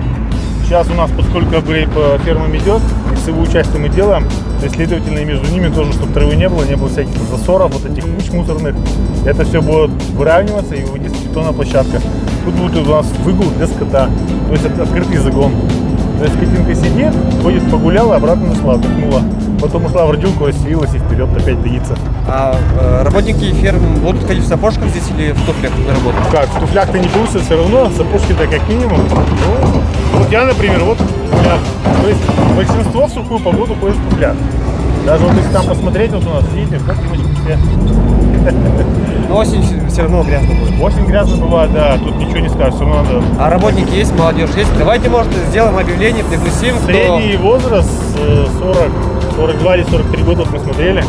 Сейчас у нас, поскольку апгрейд по фермам идёт, и с его участием мы делаем, то есть, следовательно, и между ними тоже, чтобы травы не было, не было всяких засоров, вот этих куч мусорных. Это всё будет выравниваться и выводиться в бетонная площадка. Тут будет у нас выгул для скота, то есть это открытый загон. То есть скотинка сидит, ходит, погуляла, обратно зашла, отдохнула. Потом ушла в родилку, расселилась и вперёд опять доится. А, э, работники ферм будут ходить в сапожках здесь или в туфлях на работу? Как, в туфлях-то не получится, всё равно сапожки-то как минимум. Ну, вот я, например, вот в туфлях. То есть большинство в сухую погоду ходит в туфлях. Даже вот если там посмотреть, вот у нас, видите, вот немножко все. Но осень всё равно грязно будет. Осень грязно бывает, да, тут ничего не скажешь, всё равно надо. А работники есть, молодёжь есть? Давайте, может, сделаем объявление, пригласим, кто... Средний возраст, э, сорок, сорок два или сорок три года, вот мы смотрели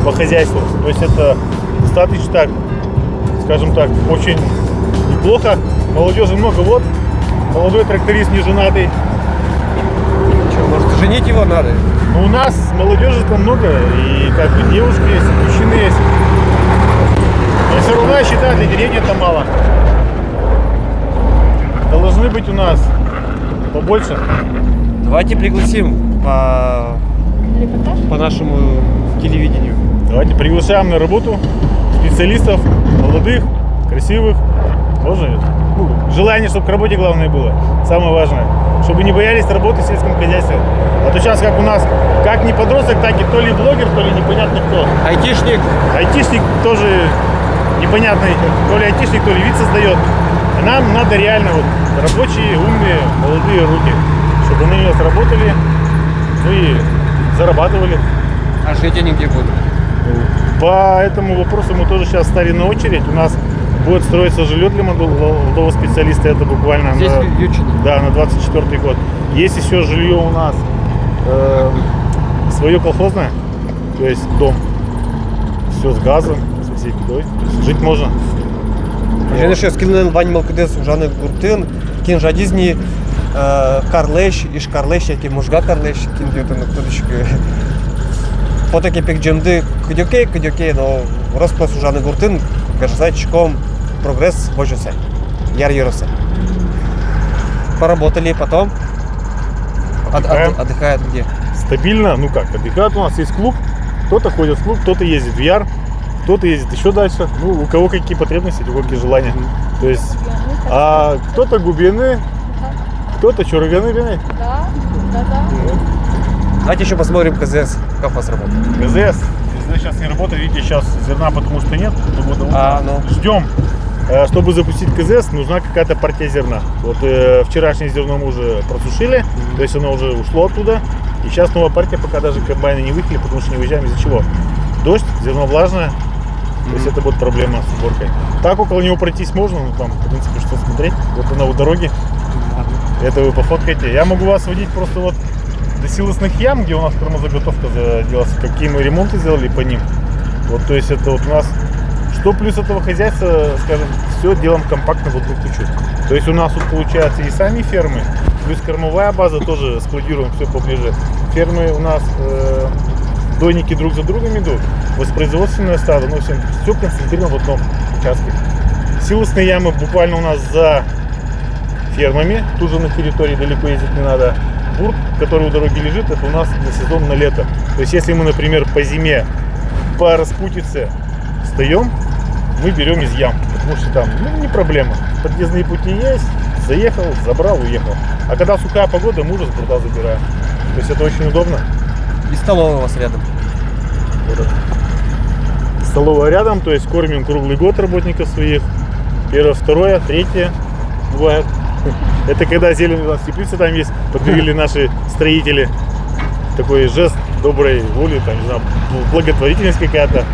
по хозяйству. То есть это достаточно так, скажем так, очень неплохо. Молодёжи много, вот. Молодой тракторист, не женатый. Чё, может, женить его надо? Ну, у нас молодёжи там много, и как бы девушки есть, и мужчины есть. Но всё равно, я считаю, для деревни это мало. Должны быть у нас побольше. Давайте пригласим по, по нашему телевидению. Давайте приглашаем на работу специалистов, молодых, красивых. Тоже, ну, желание, чтобы к работе, главное, было. Самое важное. Чтобы не боялись работы в сельском хозяйстве. А то сейчас как у нас, как не подросток, так и то ли блогер, то ли непонятно кто. Айтишник. Айтишник тоже Непонятный, то ли айтишник, то ли вид создаёт. А нам надо реально вот рабочие, умные, молодые руки, чтобы они у нас работали, ну и зарабатывали. А жить они где будут? По этому вопросу мы тоже сейчас встали на очередь. У нас будет строиться жильё для молодого, молодого специалиста. Это буквально... Здесь, на, в Ю-, Юдчино? Да, на двадцать четвёртый год. Есть ещё жильё у нас, э, своё колхозное, то есть дом. Всё с газом, со всей бедой. То есть жить можно. Озьыен, эшъёс, кинлэн вань мылкыдыз ужаны гуртын, кин жадиз ни, э, карлэсь, Ижкарлэсь яке Можга карлэсь, кин ке отын, ну, кудӥз ке, потэ ке пегӟемды кыдёке, кыдёке, но рос-прос ужаны гуртын, гажаса ӧтиськом «Прогресс» возёсэ, Яр ёросэ. Поработали, потом от-, отдыхаем. От-, отдыхают где? Стабильно, ну как, отдыхают. У нас есть клуб, кто-то ходит в клуб, кто-то ездит в Яр, кто-то ездит ещё дальше. Ну, у кого какие потребности, у кого какие желания. Мгм. То есть, а кто-то Губины, кто-то Чорыганы, вернее. Да, да, да. Давайте ещё посмотрим К З С, как у вас работает. К З С. К З С сейчас не работает, видите, сейчас зерна потому что нет. Погода... А, ну. Ждём. Э, чтобы запустить К З С, нужна какая-то партия зерна. Вот, э, вчерашнее зерно мы уже просушили, мгм, то есть оно уже ушло оттуда. И сейчас новая партия, пока даже комбайны не выехали, потому что не выезжаем из-за чего? Дождь, зерно влажное, то есть, мгм, это будет проблема с уборкой. Так около него пройтись можно, ну, там, в принципе, что смотреть. Вот она у дороги. Ладно. Это вы пофоткаете. Я могу вас водить просто вот до силосных ям, где у нас кормозаготовка за-, делается, какие мы ремонты сделали по ним. Вот, то есть это вот у нас, что плюс этого хозяйства, скажем, всё делаем компактно в одну кучу. То есть у нас тут получается и сами фермы, плюс кормовая база, тоже складируем всё поближе. Фермы у нас, э, дойники друг за другом идут, воспроизводственное стадо, ну, всё, всё концентрировано в одном участке. Силосные ямы буквально у нас за фермами, тоже на территории, далеко ездить не надо. Бурт, который у дороги лежит, это у нас на сезон, на лето. То есть, если мы, например, по зиме, по распутице встаём, мы берём из ям, потому что там, ну, не проблема. Подъездные пути есть, заехал, забрал, уехал. А когда сухая погода, мы уже с бурта забираем. То есть это очень удобно. И столовая у вас рядом. Вот так. Столовая рядом, то есть кормим круглый год работников своих. Первое, второе, третье бывает. Это когда зелень у нас в теплице там есть, подарили наши строители. Такой жест доброй воли, там, не знаю, бл-, благотворительность какая-то.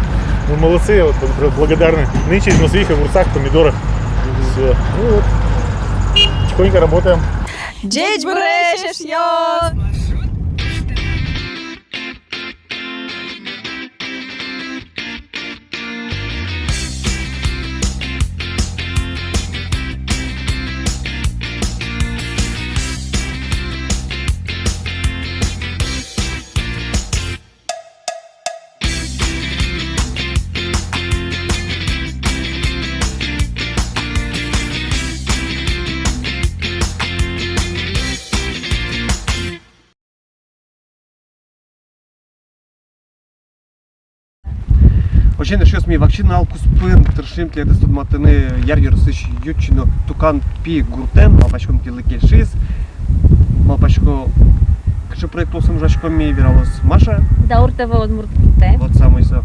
Ну, молодцы, вот, бл-, благодарны. Нынче на своих огурцах, помидорах. Всё. Ну вот. Тихонько работаем. Ӟечбуресь, эшъёс! Озьыен, эшъёс, ми вакчи нунал куспын тыршим тӥледыз тодматыны Яр ёросысь Юдчино Тукан Пи гуртэн. Малпаськом, тӥледлы кельшиз. Малпасько, кыӵе проект улсын ужаськом ми, вералоз Маша. Даур ТВ удмурт гуртэ. Вот самой со.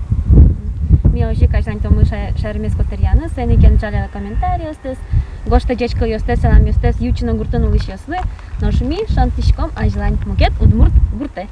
Ми озьы ик азьланьтомы ша-, шаермес котыръяны, соин ик эн жалялэ комментариостэс, гожтэ ӟеч кылъёстэс, саламъёстэс Юдчино гуртын улӥсьёслы. Нош ми шонтӥськом азьлань мукет удмурт гуртэ.